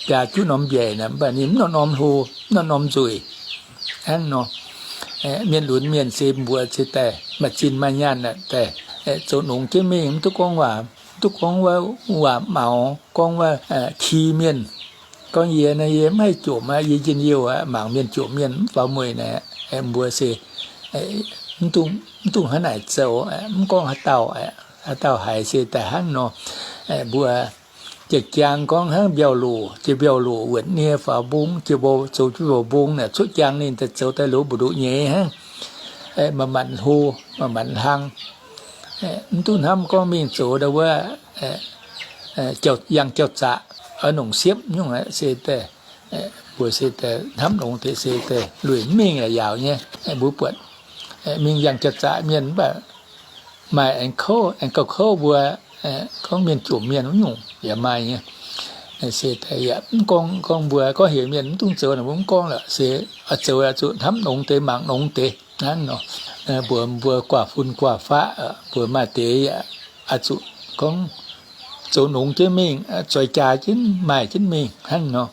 biaa juqv norm mbiaec naaic, mv baac ninh mv norm-norm hlo, mv norm-norm nzueic. Hnangv nor, mienh lunx mienh se mbuox se daaih maaih zinh maaih nyaanh naaic daaih, zoux nongx jienv mingh, mv duqv gorngv waac, mv duqv gorngv waac maux, gorngv waac ki mienh. Gorngv yie naaic, yie mv haih jomc aqv, yie njien-youh aqv, mangc mienh jomc mienh mv faaux mueic naaic, mbuo se mv dungx hnangv naaic zoux, mv gorngv haaix dauh, haaix dauh haiz se daaih hnangv nor. Mbuo jiex jaang gorngv hnangv mbiauh loc, jiex mbiauh loc wuonc nie faaux mbong, jiex mbiauh zoux jiex mbiauh mbong naaic, cuotv jaang ninh daaih zoux daaih loz mbu'ndoqc nyeiz hnangv. Manc-manc hlo, manc-manc hlang. Mv duqv hnamv gorngv mingh zoux ndau wuov yangh jauv-zaqc, oix nongc siepv nyungc se daaih, mbuo se daaih hnamv nongx deix se daaih lueic mv mingh yaac yaauc nyei. Mbuo buatc mingh yangh jauv-zaqc mienh mv baac maaih aengx kouv, aengx gauh kouv mbuo, gorngv mienh jomc mienh wuov nyungc yaac maaih nyei. Se daaih yaac mv gorngv, gorngv mbuo gorngv heuc mienh mv dungx zoux naaic, mbuo mv gorngv lorqc. Se oix zoux oix zuqc hnamv nongx deix, mangc nongx deix hnangv nor. Mbuox mbuo guaax fun guaax faqv, mbuo maaih deix yaac oix zuqc gorngv zoux nongx jienv mingh, zoix jaa jienv maaih jienv mingh hnangv nor.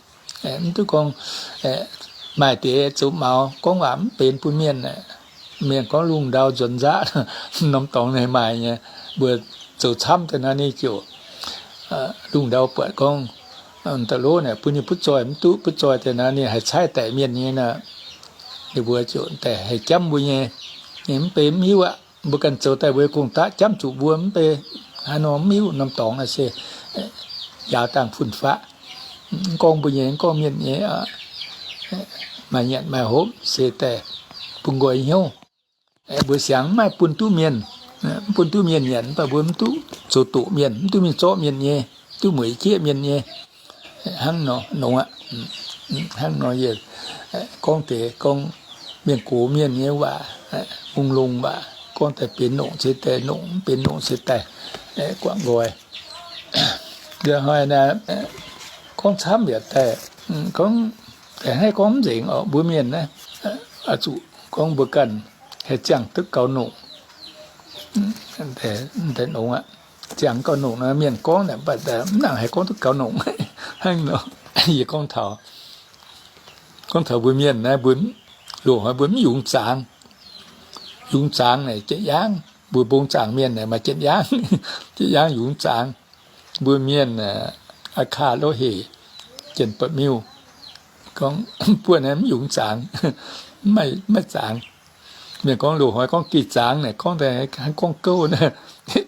Mv duqv gorngv maaih deix zoux maux gorngv waac mv benx bun mienh. Mienh gorngv lungh ndau nzuonx nzaqv, norm dorngx ninh maaih nyei. Mbuo zoux camv daaih naaiv ninh ziouc lungh ndau buatc gorngv da'lov naaic bun ninh butv zoih mv duqv, butv zoih daaih naaiv ninh haih caaiv daic mienh nyei naaic. Ninh mbuo ziouc daaih haih jamv mbuo nyei. Ninh mv bei mv hiuv aqv. Mbuo ganh zoux daaih mbuo gong-daqv jamv zuqc mbuo mv bei haaix nor mv hiuv norm dorngx naaiv se njaaux dangh fun-faqv. Mv gorngv mbuo nyei, mv gorngv mienh nyei, maaih nyanc maaih hopv se daaih bun nqoi hnyouv. Mbuo siangx mv maaih bun duqv mienh, mv bun duqv mienh nyanc, mv baac mbuo mv duqv zoux doqc mienh, mv duqv mingh zorqv mienh nyei, duqv mueic jieqv mienh nyei. Hnangv nor nongx aqv. Hnangv nor yie gorngv deix gorngv mienh gox mienh nyei waac, mungh longh waac, gorngv daaih benx nongc se daaih nongc, mv benx nongc se daaih guangc nqoi. Liuz hnoi naaiv gorngv camv yaac daaih gorngv, haih gorngv mv nzengc oc. Mbuo mienh naaiv oix zuqc gorngv mbuo ganh haih ziangh duqv gaux nongc. Daaih nongx aqv. Ziangh gaux nongc nor, mienh gorngv naaic, mv baac mv nangc haih gorngv duqv gaux nongc. Hnangv nor, yie gorngv taux, gorngv taux mbuo mienh naaiv, mbuo loz-hnoi mbuo mv yungz zaangc. Yungz zaangc naaic jiex yaangv. Mbuo mbong zaangc mienh naaic maaih jiex yaangv, jiex yaangv yungz zaangc. Mbuo mienh aqv, kaa loh hec, jienh ba'miuh, gorngv buonv naaiv mv yungz zaangc, mv maaih zaangc. Mienh gorngv loz-hnoi gorngv geh zaangc naaic, gorngv daaih hnangv gorngv gouv naaiv.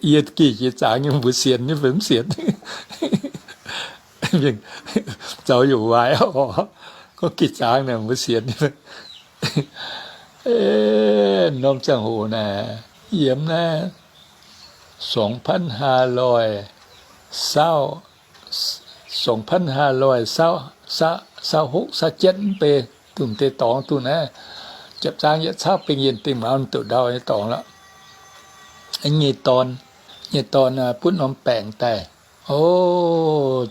Yie geh jiex zaangc nyei, mbuo sienx nyei fai mv sienx? Mienh zaux youc waaic oc. Gorngv geh zaangc naaic mbuo sienx nyei. Norm ziangh hoc naaic, yiem naaiv สองพันห้าร้อย saauv, สองพันห้าร้อย saauv, saauv, saauv hokv, saauv jienv mv bei, dungh deix dorngx dungh naaiv, japv zaangv yietc cauv bengh yienh dingh mauz doqc ndau nyei dorngx lorqc. Nyei dorn, nyei dorn butv norm baengc daaih. O,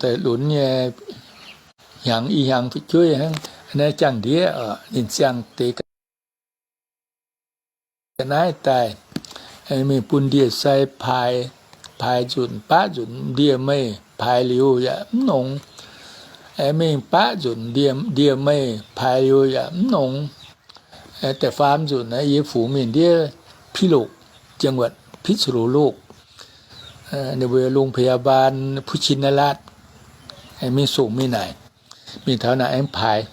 daaih lunx nyei hnyangx i hnyangx fu'jueiv hnangv, naaiv jangx-ndiev oc, ninh ziangh deix ga'naaiv daaih, mingh bun ndie-sai paaix, paaix nzunc baqv nzunc ndie-meih paaix liuz yaac mv nongx. Mingh baqv nzunc ndie-meih paaix liuz yaac mv nongx. Da'faam nzunc yie fungx mingh ndiev พิษณุโลก, จังหวัดพิษณุโลก, ninh mbuo โรงพยาบาล พุชินราช, mingh songc mingh naaic. Mingh taux naaic aengx paaix,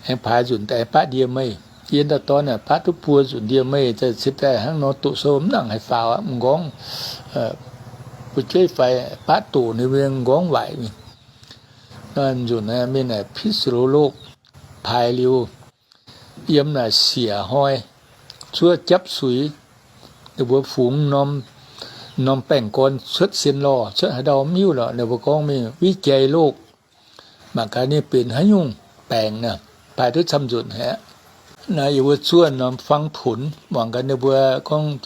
aengx paaix nzunc daaih baqv ndie-meih. Yie ndau-dorn naaic baqv duqv buo nzunc ndie-meih, cingx daaih hnangv nor doqc sou mv nangc haaix faaux aqv, m'nqorngv fu'jueiv faix baqv doqc ninh mbuo m'nqorngv waaic mingh. Nzunc mingh naaic พิษณุโลก paaix liuz, yiem naaic siec hnoi, zuov japv suix, ninh mbuo fungx norm, norm baengh gorn cuotv sien lorh, cuotv haaix ndau mv hiuv lorqc. Ninh mbuo gorngv mingh วิจัยโรค, mangc gaax ninh benx haaix nyungc baengc naaic, paaix duqv camv nzunc haic. Naaiv yie mbuo zuov norm fang punx, mangc gaax ninh mbuo gorngv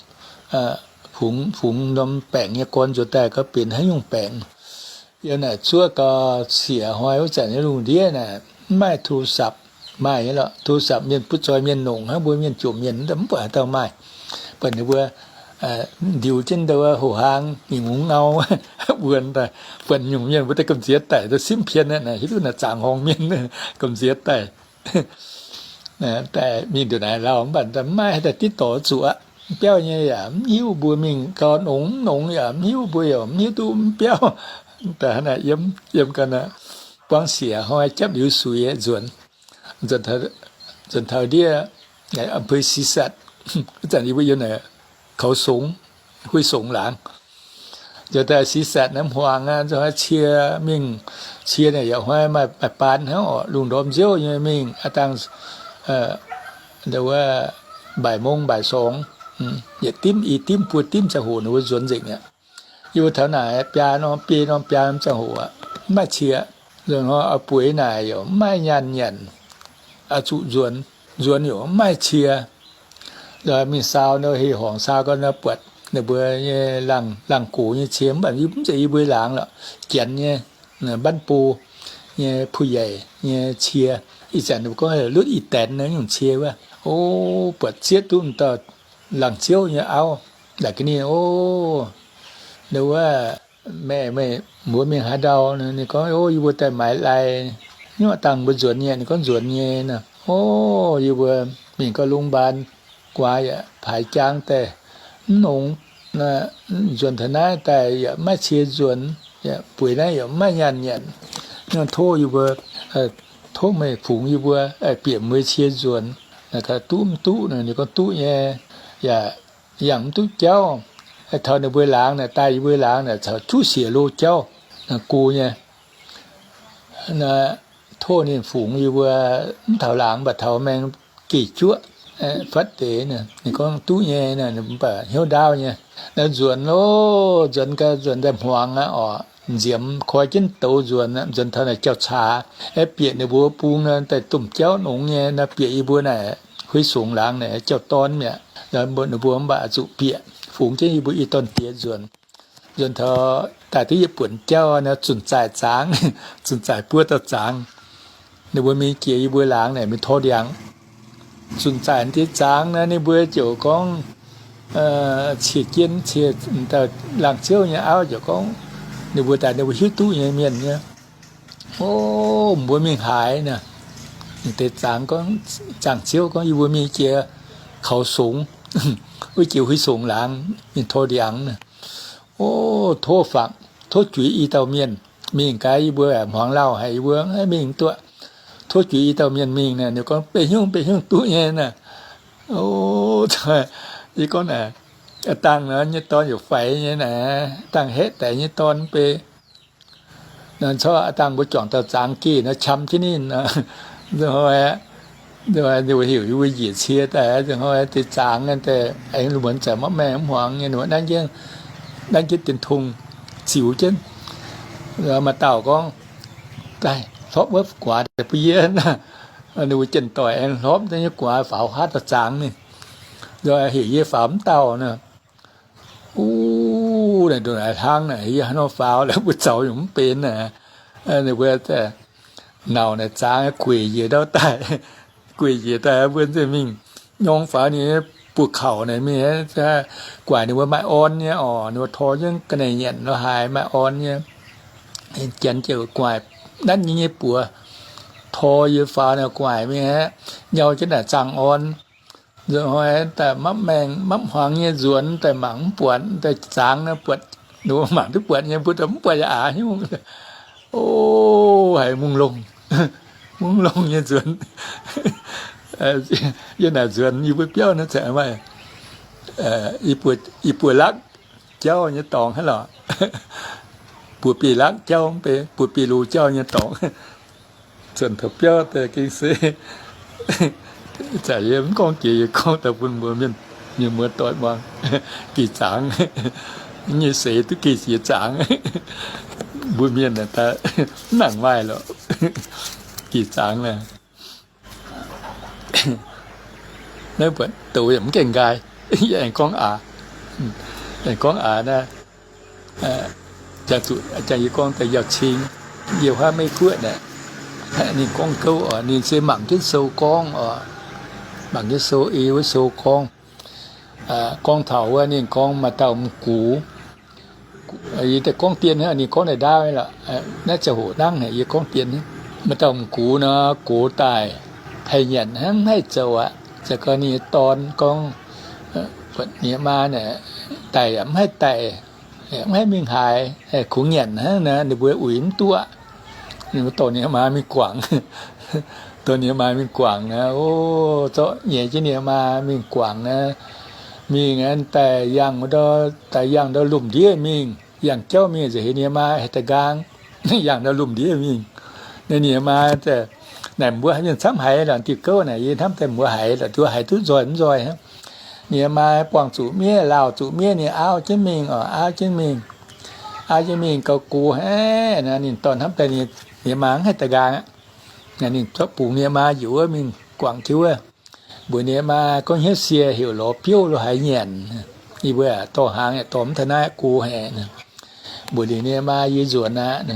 fungx, fungx norm baengc nyei gorn nzuonx daaih gauh benx haaix nyungc baengc. Yiem naaic zuov gau, siec hnoi wuov zanc nyei lungh ndiev naaic, mv maaih โทรศัพท์ maaih nyei lorqc. โทรศัพท์ mienh butv zoih mienh nongc hnangv, mbuo mienh jomc mienh mv baac haaix dauh maaih. Buatc ninh mbuo ndiux jienv ndau houx-haang mingh mungz ngau, wuonx daaih, buatc nyungc mienh mbuo daaih gamh nziex daic, simv pien aqv, hiuv duqv naaic zaangc horngh mienh gamh nziex daic. Daaih mingh ndongc naaic lauh mv baac mv maaih haaix daaih div dorc zuqc aqv. Biauv nyei yaac mv hiuv, mbuo mingh gau nongx mv nongx yaac mv hiuv, mbuo yaac mv hiuv duqv mv biauv. Daaih yiem gau, buangv siec hnoi japv liuz suix nzuonx, nzuonx taux ndiev อำเภอศรีสัตย์ zanc yie mbuo yiem naaic เขาสง Hui Songx laangz. Nzuonx daaih ศรีสัตย์ naaiv hmuangx aqv, nzuonx cie mingh, cie naaic yaac hnoi maaih baan hnangv orqc, lungh ndorm nziouv nyei mingh aqv dangh, wuov บ่ายโมง บ่ายสอง, yietc dimv i dimv buo dimv ziangh hoc ninh mbuo nzuonx nzengc aqv. Yie mbuo taux naaic biaa norm biei norm biaa norm ziangh hoc aqv, mv maaih cie. Nzuonx hnoi oix bueix naaic yaac mv maaih nyaanh nyanc, oix zuqc nzuonx, nzuonx yaac mv maaih cie. Mingh saau nor, heh horngc saau gau nor, buatc ninh mbuo nyei laangh gox nyei cie, mv baac mv zeiz yie mbuo laangz lorqc, janx nyei, บ้านปู nyei ผู้ใหญ่ nyei cie. Ih zanc ninh mbuo gorngv lutv i daenx naaiv nyungc cie wuov. O, buatc zieqv duqv dauh laangz ziouv nyei auv, daaih ga'ninh, O, ninh wuov, meih, meih mbuo mingh haaix ndau? Ninh gorngv, O, yie mbuo daaih maaiz lai, nyuoqv dangh mbuo nzuonx nyei. Ninh gorngv, Nzuonx nyei. O, yie mbuo mingh gau โรงพยาบาล guaax yaac paaix jaang daaih mv nongx. Nzuonx taux naaiv daaih yaac mv maaih cie nzuonx, bueix naaiv yaac mv maaih nyaanh nyanc. Tov yie mbuo, tov meih fungx yie mbuo bieqc mbuo cie nzuonx, duqv mv duqv? Ninh gorngv, Duqv nyei. Yaac yangh mv duqv jauv. Taux ninh mbuo laangz naaic, daaih yie mbuo laangz naaic caux juqv siec lo jauv, go nyei. Tov ninh fungx yie mbuo mv taux laangz, mv baac taux maeng geh juoqv, fatv deix. Ninh gorngv, Duqv nyei. Mv baac hnyouv ndaauv nyei. Naaiv nzuonx loh, nzuonx gau, nzuonx daaih hmuangx aqv orqc, nziemx koi jienv douz nzuonx, nzuonx taux naaic jauv-caax, aeqv, bieqc ninh mbuo bung nor daaih domh jauv nongx nyei nor, bieqc yie mbuo naaic Hui Songx laangz naaic jauv-dorn mi'aqv. Ninh mbuo mv baac zuqc bieqc, fungx jienv yie mbuo i dorn-diex nzuonx. Nzuonx taux daaih duqv yietc buonc jauv nor, zunc zaaic zaangz, zunc zaaic buo dauh zaangz. Ninh mbuo mingh jiex yie mbuo laangz naaic mingh tor ndiangx. Zunc zaaic deix zaangz naaic ninh mbuo ziouc gorngv, cie jien, cie, laangz ziouv nyei auv ziouc gorngv, ninh mbuo daaih ninh mbuo hiuv duqv nyei mienh nyei. O, mbuo mingh haaix naaic? Deix zaangz gorngv, zaangz ziouv gorngv, Yie mbuo mingh jiex เขาสง, wuov jiex Hui Songx laangz mingh tor ndiangx naaic. O, tov fangx, tov juix i dauh mienh mingh gaax, yie mbuo hmuangx lauh haic, yie mbuo mingh duqv. Tov juix i dauh mienh mingh naaic. Ninh gorngv, Beiv hnyouv, beiv hnyouv duqv nyei naaic. O, yie gorngv naaic, dangh nor nyei dorn yaac faix nyei naaic, dangh haeqv daix nyei dorn beiv. Nor corc dangh mbuo juangc dauh zaangz geh nor qam jienv ninh. Nzunc hnoi, nzunc hnoi heuc yie mbuo njiec cie daaih, nzunc hnoi deix zaangz daaih aengx muonz zanc maiv maengh mv hmuangx nyei, nanv jienv, nanv jienv dien tong ziux jienv. Maaih dauh gorngv, Daaih hlopv wuov guaax daaih bun yie. Ninh mbuo jien-doic aengx hlopv nyei guaax faaux haav dauh zaangz ninh. Heuc yie faaux mv dauh nor. Uv, naaic ndongc naaic hlaang naaic, yie haaix nor faaux la'buo zaux yaac mv benx naaic. Ninh mbuo nauc naaic zaangz gueic njiec ndau daaih, gueic njiec daaih mbuo nzengc mingh nyorng faaux ninh nyei buoz kaux naaic mingh, guaic ninh mbuo maaih orn nyei orqc, ninh mbuo tor jienv ga'naaiv nyanc nor haaix maaih orn nyei. Janx ziouc guaic nanv nyei nyei buoz, tor yie faaux naaic guaic mingh aqv, nyau jienv naaic zaangh orn. Nzunc hnoi daaih mapv maengh mapv hmuangx nyei nzuonx daaih mangc mv buatc, daaih zaangz naaic buatc, ninh mbuo mangc duqv buatc nyei, mbuo daaih mv buatc yaac aav nyungc. O, haiz mungh longh, mungh longh nyei nzuonx. Yie naaic nzuonx yie mbuo biauv naaiv maaih i buo lakv jauv nyei dorngx hnangv lorqc. Buoz-biei lakv jauv mv bei, buoz-biei loz jauv nyei dorngx. Zuonc taux biauv daaih gengh se, zanc yie mv gorngv jiex, yie gorngv daaih bun mbuo mienh, mienh muoz doic muangx. Geh zaangz, nyei seix duqv geh jiex zaangz. Mbuo mienh daaih mv nangc maaih lorqc. Geh zaangz naaic. Naaiv buatc douz yaac mv gaengh nqaai, yie aengx gorngv aax, aengx gorngv aax naaiv, jangx zuqc, jangx yie gorngv daaih yauh cing, yie huaav Meiv Guoqv naaic, Ninh gorngv gouv oc, ninh se mangc jienv sou gorngv oc, mangc jienv sou, ei wuov sou gorngv, gorngv taux wuov ninh gorngv maaih dauh m'gux. Yie daaih gorngv dien hnangv, ninh gorngv daaih ndaauv lorqc. Naaiv ziangh hoc nangv yie gorngv dien. Maaih dauh m'gux nor, gox daaih haih nyanc hnangv, mv haih zoux aqv. Za'gengh ninh nyei dorn gorngv, ninh maa naaic daic yaac mv haih daic, mv haih mingh haaix, kungx nyanc hnangv nor, ninh mbuo uix mv duqv. Ninh mbuo dorh ninh maa mingh guangc. Dorh ninh maa mingh guangc nor, o, zorqv nyeiz jienv ninh maa mingh guangc nor, mingh daaih yangh, daaih yangh ndau lomh ndiev mingh, yangh jauv mingh, nzengc heix ninh maa haih da'nqaang, yangh ndau lomh ndiev mingh. Ninh maa naaic mbuo mienh camv haiz lorqc, diuh gouv naaic yie hnamv daaih mbuo haiz lorqc, duqv haiz duqv nzoih mv nzoih hnangv. Ninh maa buangh zuqc miev, lauh zuqc miev, ninh auv jienv mingh oc, auv jienv mingh, auv jienv mingh gauh gox haic nor, ninh dorn hnamv daaih ninh maa mv haih da'nqaang aqv. Ninh zorqv bungx ninh maa njiec wuov mingh guangc jienv wuov, mbuox ninh maa gorngv hnyouv sie heuc lorz biouv lo haaix nyanc. Yie mbuo dorh hnaangx yaac dorh mv taux naaiv, gox haic. Mbuox ninh maa yie nzuonx aqv.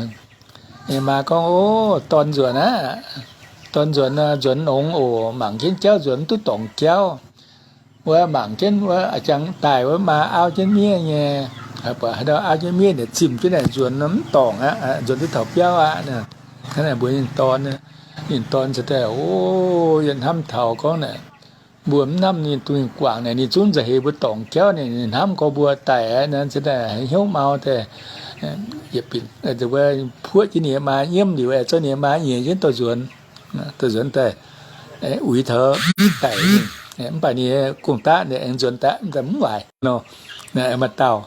Ninh maa gorngv, o, dorn nzuonx aqv. Dorn nzuonx nor, nzuonx nongx oc, mangc jienv jauv nzuonx, mv duqv dorngc jauv. Wuov mangc jienv wuov, a'jang daaih wuov maa auv jienv miev nyei, buatc haaix ndau auv jienv miev naaic zimh jienv naaic nzuonx nor mv dorngc aqv, nzuonx duqv taux biauv aqv. Hnangv naaic mbuox ninh dorn. Ninh dorn se daaih, o, yie hnamv taux gorngv naaic, mbuo mv hnamv ninh duqv mingh guangc naaic, ninh zungv nzauh heix mbuo dorngc jauv naaic, ninh hnamv gorngv mbuo daic aqv nor, se daaih hnyouv mau daaih, puoqv jienv ninh maa nyiemv liuz, zorqv ninh maa nyeiz jienv dorh nzuonx, dorh nzuonx daaih uix taux daic. Mv baac ninh gong-daqv ninh aengx nzuonx daaih, mv waaic nor. Maaih dauh,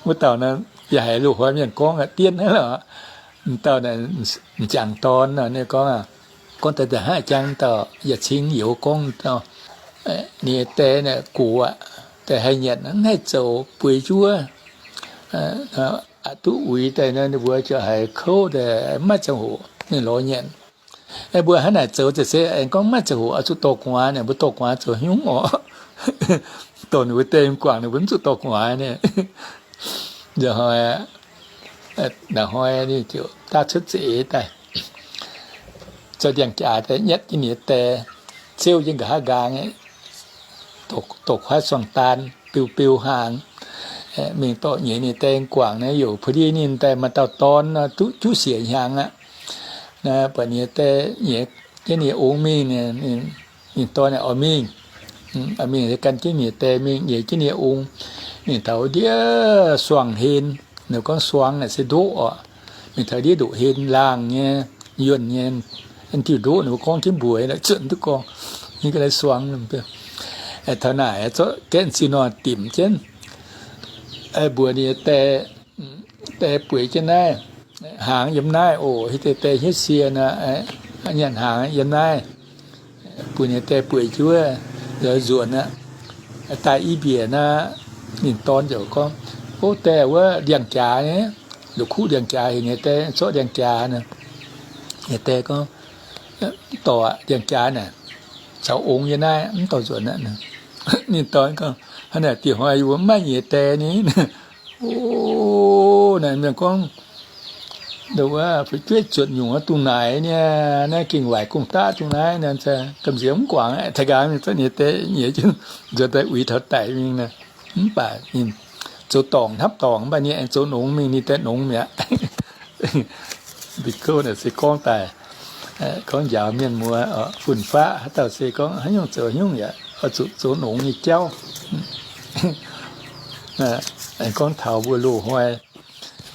wuov dauh nor, yie haiz loz-hnoi mienh gorngv dien hnangv lorqc. Dauh m'jangc dorn nor, ninh gorngv, gorngv daaih hnangv jangx dauh yaac cingx youz gorngv, ninh die naaic gox aqv, daaih haih nyanc mv haih zoux, bueix juov, aqc duqv uix daaih nor, ninh mbuo ziouc haiz kouv daaih maiv ziangh hoc ninh lorz nyanc. Mbuo hnangv naaic zoux ziouc se aengx gorngv maiv ziangh hoc oix zuqc dorh gu'nguaaz, mbuo dorh gu'nguaaz zoux haaix nyungc oc? Dorh ninh mbuo die guangc, ninh mbuo mv zuqc dorh gu'nguaaz ni. Nzunc hnoi, naaiv hnoi ninh ziouc daav cuotv za'eix daaih, zorqv ndiangx-jaax daaih nyatv jienv ninh die, zeuv jienv nqa'haav nqaang, dorh kuaaiv suangx daan, biu biu hnaangx, mingh dorh nyeiz ninh die guangc naaiv, youc pa'ndie ninh daaih maaih dauh dorn nor, duqv juqv siec hnyangx aqv. Naaiv buatc ninh die nyeiz jienv ninh ong mingh, ninh dorn oix mingh, oix mingh gan jienv ninh die mingh nyeiz jienv ninh ong. Ninh taux ndiev suang-hlen, ninh gorngv suang naaic se ndoqv oc. Ninh taux ndiev ndoqv-hlen laangh nyei, yuonh nyei, diuh ndoqv ninh mbuo gorngv jienv mbuox, zuotc duqv gorngv, ninh ga'naaiv suang. Taux naaic zorqv gaeqv m'zing nor dimc jienv, mbuox ninh die, die bueix jienv naaiv, hnaangx yiem naaiv oc. Hiuv deix die hnyouv sie nor, nyanc hnaangx yiem naaiv. Bun ninh die bueix jienv wuov, nzuonx aqv. Daaih i mbiec nor, ninh dorn ziouc gorngv, o, die, wuov ndiangx-jaax nyei, la'kuqv ndiangx-jaax, heuc ninh die zorqv ndiangx-jaax nor. Ninh die gorngv, dorh ndiangx-jaax naaic caux ong yiem naaiv, mv dorh nzuonx aqv. Ninh dorn gorngv, hnangv naaic diuh hnoi yie mbuo mv maaih nyeiz die ni. O, naaic mienh gorngv, fu'jueiv zuotc nyungc dungh naaic niaa, naaiv gengh waaic gong-daqv dungh naaiv, gamh nziex mv guangc aqv. Taux nqaang ninh zorqv ninh die nyeiz jienv nzuonx daaih uix taux daic mingh nor. Mv baac ninh zoux dorngc hnamv dorngc, mv baac ninh aengx zoux nongx mingh, ninh die nongx mi'aqv. Mbic kouv naaic se gorngv daaih, gorngv njaaux mienh muoz fun-faqv, haaix dauh se gorngv haaix nyungc zoux haaix nyungc yaac oix zuqc zoux nongx nyei jauv. Aengx gorngv taux mbuo loz-hnoi,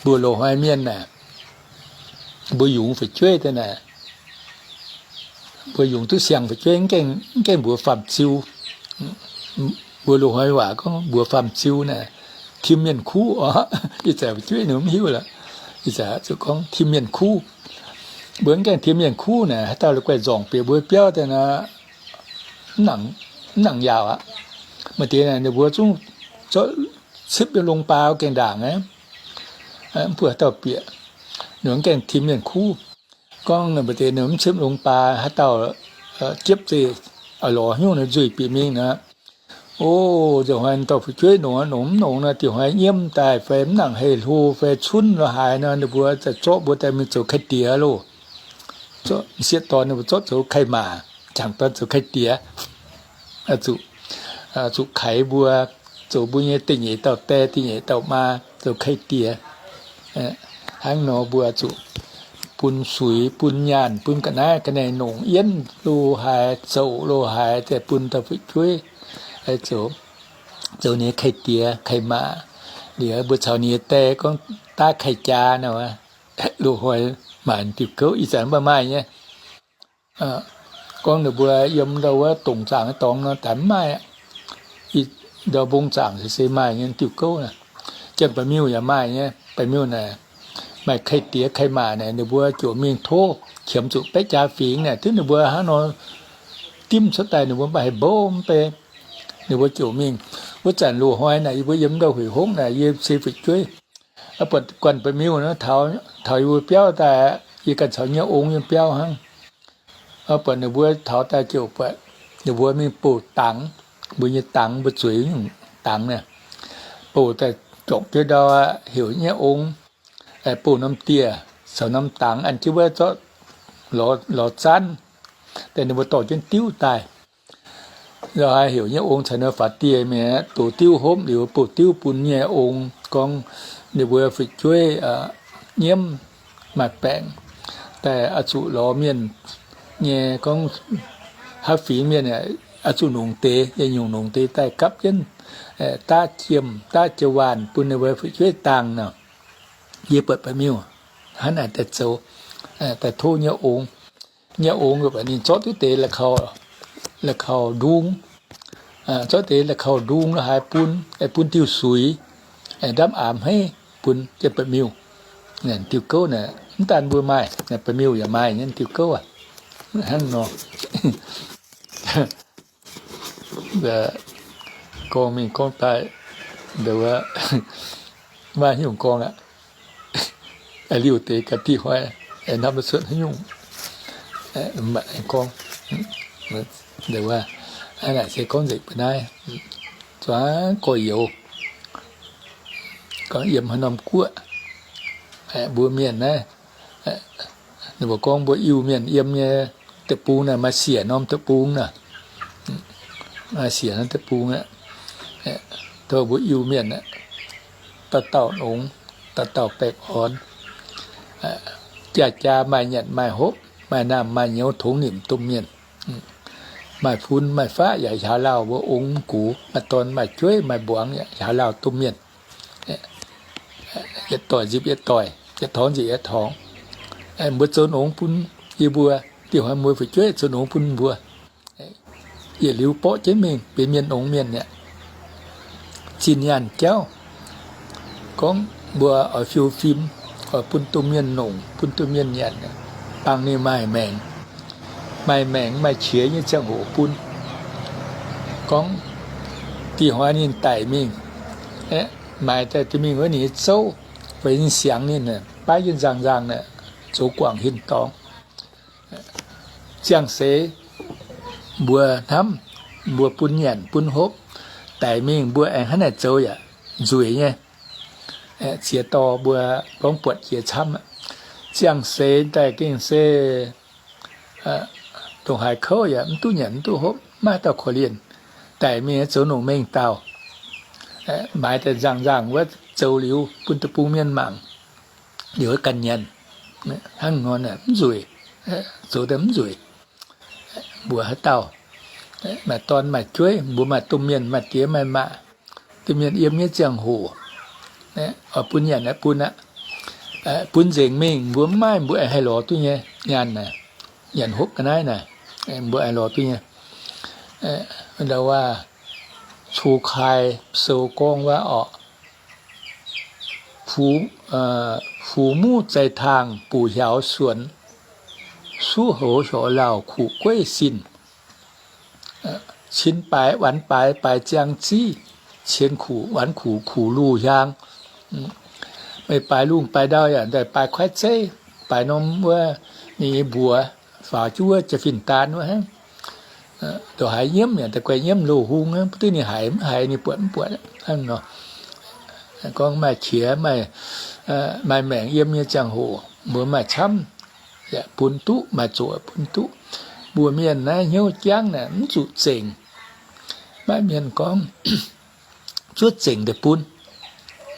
mbuo loz-hnoi mienh naaic, mbuo yungz fu'jueiv daaih naaic, mbuo yungz duqv siang fu'jueiv mv gaengh, mv gaengh mbuox faam-ziu. Mbuo loz-hnoi waac gorngv mbuox faam-ziu naaic, tim mienh kuv oc. Ih zanc fu'jueiv ninh mv hiuv lorqc. Ih zanc zuqc gorngv tim mienh kuv. Mbuo mv gaengh tim mienh kuv naaic, haaix dauh la'guaih nzorngc bieqc mbuo biauv daaih nor, mv nangc, mv nangc yaauc aqv. Maaih deix naaic ninh mbuo zungv zorqv cipv yiem long baa gaengh ndaangc aqv, mv baac haaix dauh bieqc, ninh mv gaengh tim mienh kuv. Gorngv maaih deix ninh mv cipv long baa, haaix dauh jiepv zeiv, lorz haaix nyungc nzuih bieqc mingh nor, o, nzunc hnoi dorh fu'jueiv nongx, nongx mv nongx nor, diuh hnoi nyiemv daaih fai mv nangc hei hlo fai cunv lo haaix nor, ninh mbuo za'gengh zorqv mbuo daaih mingh zoux kaaix diex loh. m'sieqv dorn ninh mbuo zorqv zoux kai-maac, jangx dorn zoux kai-diex, zuqc kaiz mbuo, zoux mbuo nyei da'nyeic dauh die, da'nyeic dauh maa, zoux kai-diex. Hnangv nor mbuo zuqc bun suix, bun nyaanh, bun ga'naaiv ga'naaiv, nongc yienv lo haaix, zouc lo haaix, daaih bun dauh fu'jueiv zoux ninh nyei kai-diex kai-maac. Liuz mbuo caux ninh nyei die gorngv daav kai-jaa nor, loz-hnoi maanc diuh gouv. Ih zanc mv baac maaih nyei. Gorngv ninh mbuo yiem ndau wuov dongc zaangc nyei dorngx nor, daaih mv maaih aqv. Ndau mbong zaangc se maaih nyei diuh gouv. Janx Ba'miuh yaac maaih nyei. Ba'miuh naaic maaih kai-diex kai-maac naaic, ninh mbuo ziouc mingh tov qiemx zuqc baeqv jaa fingx naaic, duqv ninh mbuo hnangv nor dimv cuotv daaih, ninh mbuo mv baac haih mbouv mv bei. Ninh mbuo ziouc mingh. Wuov zanc loz-hnoi naaic yie mbuo yiem ndau huic hopv naaic, yie se fu'jueiv buatc Guanh Ba'miuh nor, taux yie mbuo biauv daaih, yie ganh caux nyei ong yiem biauv hnangv. Buatc ninh mbuo taux daaih ziouc buatc ninh mbuo mingh bouh dangx, mbuo nyei dangx, mbuo zueiz nyungc dangx naaic, bouh daaih zorpc jienv ndau aqv, heuc nyei ong bouh norm dieh caux norm dangx an jienv wuov zorqv lorz zanv, daaih ninh mbuo dorh jienv diuv daaih. Ndau haaix heuc nyei ong caux ninh faaux dieh mingh dox diuv hopv liuz, bouh diuv bun nyei ong gorngv ninh mbuo fu'jueiv nyiemv maaih baengc daaih oix zuqc lorz mienh nyei, gorngv haaix fingx mienh oix zuqc nongc deix, yietc nyungc nongc deix daaih gapv jienv daav jiem daav jiex waanh bun ninh mbuo fu'jueiv dangh nor. Yie buatc Ba'miuh hnangv naaic daaih zoux, daaih tov nyei ong. Nyei ong ninh zorqv duqv deix la'kauh ndung, zorqv deix la'kauh ndung lo haaix bun, bun diuh suix, ndamv aamx hmeiv bun jienv Ba'miuh. Diuh gouv naaic mv daan mbuo maaih, Ba'miuh yaac maaih nyei diuh gouv aqv. Hnangv nor, gorngv mingh gorngv daaih, maiv nyungc gorngv aqv. Liuz deix ga'diev hnoi, hnamv cuotv haaix nyungc gorngv, hnangv naaic se gorngv nzengc mbuo naaiv, zuangx gorx-youz, gorngv yiem haaix norm guoqv, mbuo mienh naaiv, ninh mbuo gorngv mbuo Iu-Mienh yiem nyei deic-bung naaic maaih siec norm deic-bung naaic, maaih siec norm deic-bung aqv. Tov mbuo Iu-Mienh aqv, dauh dauh longx, dauh dauh baengh orn, jaa jaa maaih nyanc maaih hopv, maaih naamh maaih nyouz tongx nimc domh mienh. Maaih fun maaih faqv yaac hiaaux lauh mbuo ong mv gux, maaih dorn maaih jueiv maaih mbuangz yaac hiaaux lauh domh mienh. Yietc doic nzipc yietc doic, yietc torngx nzipc yietc torngx. Mbuo zoux nongx bun yie mbuo, dieh hnoi mbuo fu'jueiv zoux nongx bun mbuo. Yietc liuz borqv jienv mingh benx mienh nongx mienh aqv. Zinh nyaanh jauv, gorngv mbuo oix fiou fim, oix bun domh mienh nongc, bun domh mienh nyanc, bangc ninh maaih maengc, maaih maengc maaih qiex nyei ziangh hoc bun. Gorngv dieh hnoi ninh daic mingh, maaiz daaih duqv mingh wuov ninh nyei zouv, fai ninh siangx ninh, baav jienv nzangc-nzangc naaic, zoux guangc hin dorngx. Ziangh seix mbuo hnamv, mbuo bun nyanc bun hopv, daic mingh mbuo aengx hnangv naaic zoux yaac nzueic nyei. Ziex dorh mbuo gorngv buatc jiex camv aqv. Ziangh seix daaih gengh se ndongc haaix kouv yaac mv duqv nyanc mv duqv hopv, maiv dauh korv-lienh. Daic mingh zoux nongc mengh dauh, maaiz daaih nzangc-nzangc wuov zoux liuz bun deic-bung mienh mangc, liuz ganh nyanc. Hnangv nor mv nzueic, zoux daaih mv nzueic. Mbuo haaix dauh maaih dorn maaih jueiv, mbuo maaih domh mienh maaih diex maaih maac, domh mienh yiem nyei ziangh hoc, oix bun nyanc aeqv, bun aqv. Bun nzengc mingh mbuo mv maaih, mbuo aengx haih lorz duqv nyei nyaanh naaic, nyanc hopv ga'naaiv naaic, mbuo aengx lorz duqv nyei. Ndau wuov, Coqkai Sou gorngv wuov orqc, 父母在堂不孝順，孫後學老苦歸心。 Cin baaix, wanx baaix, baaix ziangh ziv, cien kuv, wanx kuv, kuv luh hiaang. Meih baaix lungh baaix ndau yaac daaih baaix kuaaiv zeiv, baaix norm wuov ninh mbuox faaux jienv wuov jaa-fin daan wuov hnangv. Ndongc haaix nyiemv yaac daaih guaix nyiemv loz-hung hnangv, mv duqv ninh haiz mv haiz, ninh buatc mv buatc hnangv nor. Gorngv maaih qiex, maaih maengc yiem nyei ziangh hoc, mbuo maaih camv, bun duqv, maaih zoqc bun duqv. Mbuo mienh naaiv hnyouv jangv naaic mv zuqc zengc. Maaih mienh gorngv, zuov zengc deix bun,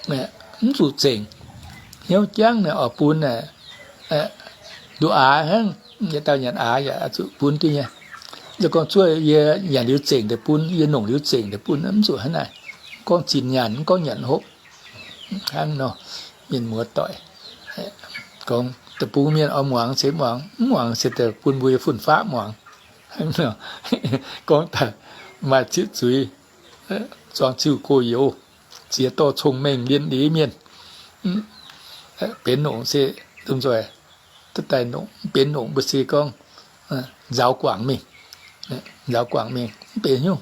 mv zuqc zengc. Hnyouv jangv naaic oix bun, nduqc aax hnangv, yietc dauh nyanc aax yaac zuqc bun duqv nyei. Yie gorngv zuov yie nyanc liuz zengc deix bun, yie nongc liuz zengc deix bun, mv zuqc hnangv naaic. Gorngv zinh nyanc, mv gorngv nyanc hopv. Hnangv nor, mienh muoz doic gorngv deic-bung mienh oix muangx se muangx, mv muangx se deix bun mbuo nyei fun-faqv muangx. Hnangv nor, gorngv daaih maaih zieqv zuiz, zuangx ziuh gox-youz, ziex dorh cong-mengh ndiev ndiev mienh, benx nongc se domh nzoih, daaih nongc, mv benx nongc mbuo se gorngv nzaaux guangc mingh, nzaaux guangc mingh mv benx hnyouv.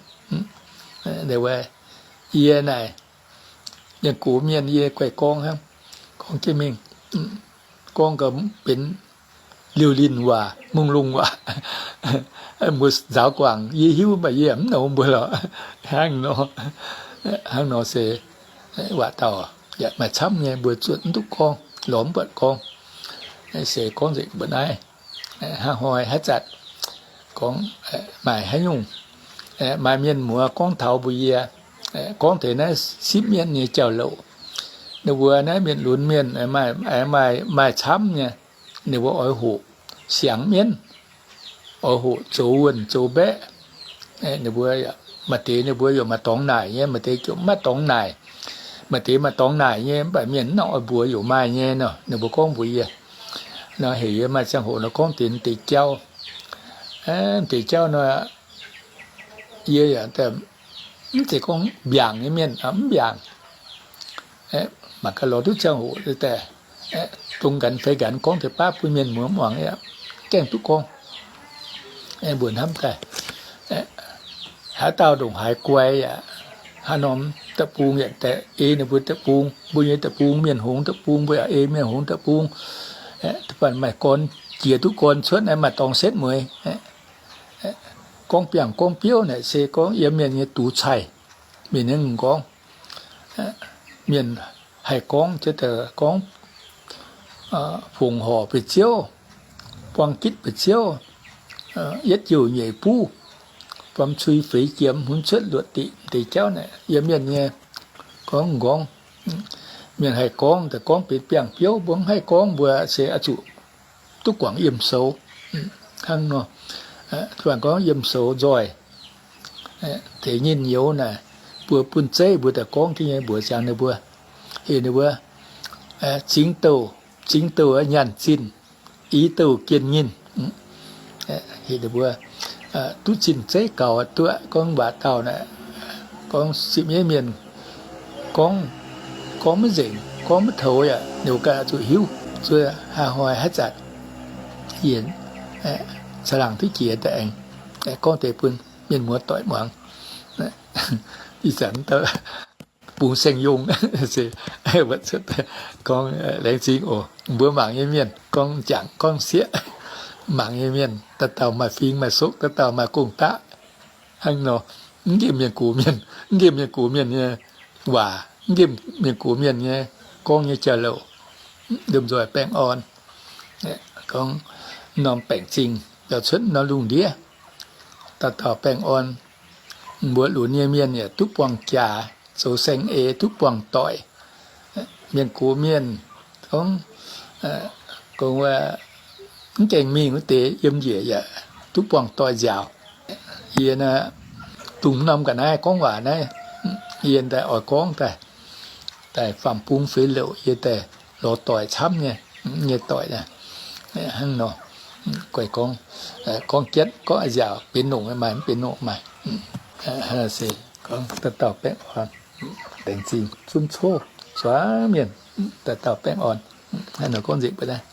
Yie naaic, mienh gox mienh yie guaih gorngv hnangv, gorngv jienv mingh, gorngv gau benx liuh linh waac, mungh lungh waac. Mbuo nzaaux guangc yie hiuv, mv baac yie mv nongx mbuo lorqc. Hnangv nor, hnangv nor se waac dauh yaac maaih camv nyei, mbuo zuotc mv duqv gorngv, lorz mv buatc gorngv. Se gorngv nzengc mbuo naaiv, hnangv hnoi haaix zanc gorngv maaih haaix nyungc, maaih mienh muoz gorngv taux mbuox yie, gorngv deix naaiv sipv mienv nyei jauv-louc. Ninh mbuo naaiv mienh lunx mienh maaih, maaih, maaih camv nyei. Ninh mbuo oix hoqc siangx mienv, oix hoqc zoux wuonh zoux mbaeqv. Ninh mbuo maaih deix ninh mbuo yaac maaih dorngx naaic nyei, maaih deix ziouc mv maaih dorngx naaic. Maaih deix maaih dorngx naaic nyei, mv baac mienh mv nangc oix mbuox yaac maaih nyei nor. Ninh mbuo gorngv mbuox yie nor, heuc yie maaih ziangh hoc nor gorngv deix, deix jauv. Deix jauv nor, yie yaac mv zeiz gorngv mbiaangc nyei mienh, mv mbiaangc. Mangc gaax lorz duqv ziangh hoc daaih, dongh nqanx feix nqanx gorngv deix baav bun mienh muoz muangx, gaengh duqv gorngv. Mbuo hnamv daaih, haaix dauh ndongc haaix guai yaac, haaix norm deic-bung yaac daaih ei ninh mbuo deic-bung, mbuo nyei deic-bung, mienh hngongx deic-bung, mbuo yaac ei mienh hngongx deic-bung. Baac maaih gorn jiex duqv gorn cuotv naaiv maaih dorngx setv mueiz. Gorngv biangh gorngv biouv naaic se gorngv yiem mienh nyei duqv caih, mienh nyei m'nqorngv. Mienh haih gorngv, gorngv fongc horc ba'ziouv, buang gitv ba'ziouv, yietv youh nyeic buv, buam cui feix jiem, hunv cuotv luoqc diqc, deix jauv naaic yiem mienh nyei gorngv m'nqorngv. Mienh haih gorngv, daaih gorngv benx biangh biouv, mbuo mv haih gorngv, mbuo se oix zuqc duqv guangc yiem soux. Hnangv nor, gorngv yiem soux nzoih, deix nyinh nyouz naaic, mbuo bun zeiv mbuo daaih gorngv jienv nyei mbuox ziangx ninh mbuo, heuc ninh mbuo, cingx douh, cingx douh nyaanh zinh, i douh jienh nyinh. Heuc ninh mbuo duqv zinh zeiv gaux duqv. Gorngv waac dauh naaic, gorngv sipv nyei mienh gorngv, gorngv maiv nzengc, gorngv maiv toux yaac ninh mbuo ganh oix zuqc hiuv. Zuov hnoi haaix zanc yie caangh laangh duqv jiex daaih aengx gorngv deix bun mienh muoz doic muangx. Ih zanc bungx saeng-yongh se gorngv laengz zingh oc. Mbuo mangc nyei mienh gorngv jangc gorngv sieqv, mangc nyei mienh dauh dauh maaih fing maaih sokv, dauh dauh maaih gong-daqv. Hnangv nor, mv nqemh mienh gox mienh, mv nqemh mienh gox mienh nyei waac, mv nqemh mienh gox mienh nyei gorngv nyei jauv-louc, lomh nzoih baengh orn. Gorngv norm baengc zingh yaac cuotv norm lungh ndiev, dauh dauh baengh orn. Mbuo lunx nyei mienh yaac duqv buangh jaax, zoux saeng-eix duqv buangh doic. Mienh gox mienh gorngv, gorngv wuov, mv gaengh mingh wuov deix yiem njiec yaac duqv buangh doic nziaauc. Yie naaiv dungx norm ga'naaiv gorngv waac naaiv, yie daaih oix gorngv daaih, daaih faam-bung feix louc yie daaih lorz doic camv nyei, nyei doic hnangv nor. Guai gorngv, gorngv jienv gorngv nziaauc benx nongc maaih, mv benx nongc maaih. Se gorngv dauh dauh baengh orn, laengz zingh zunv coqv zuangx mienh, dauh dauh baengh orn. Hnangv nor gorngv nzengc mbuo naaiv.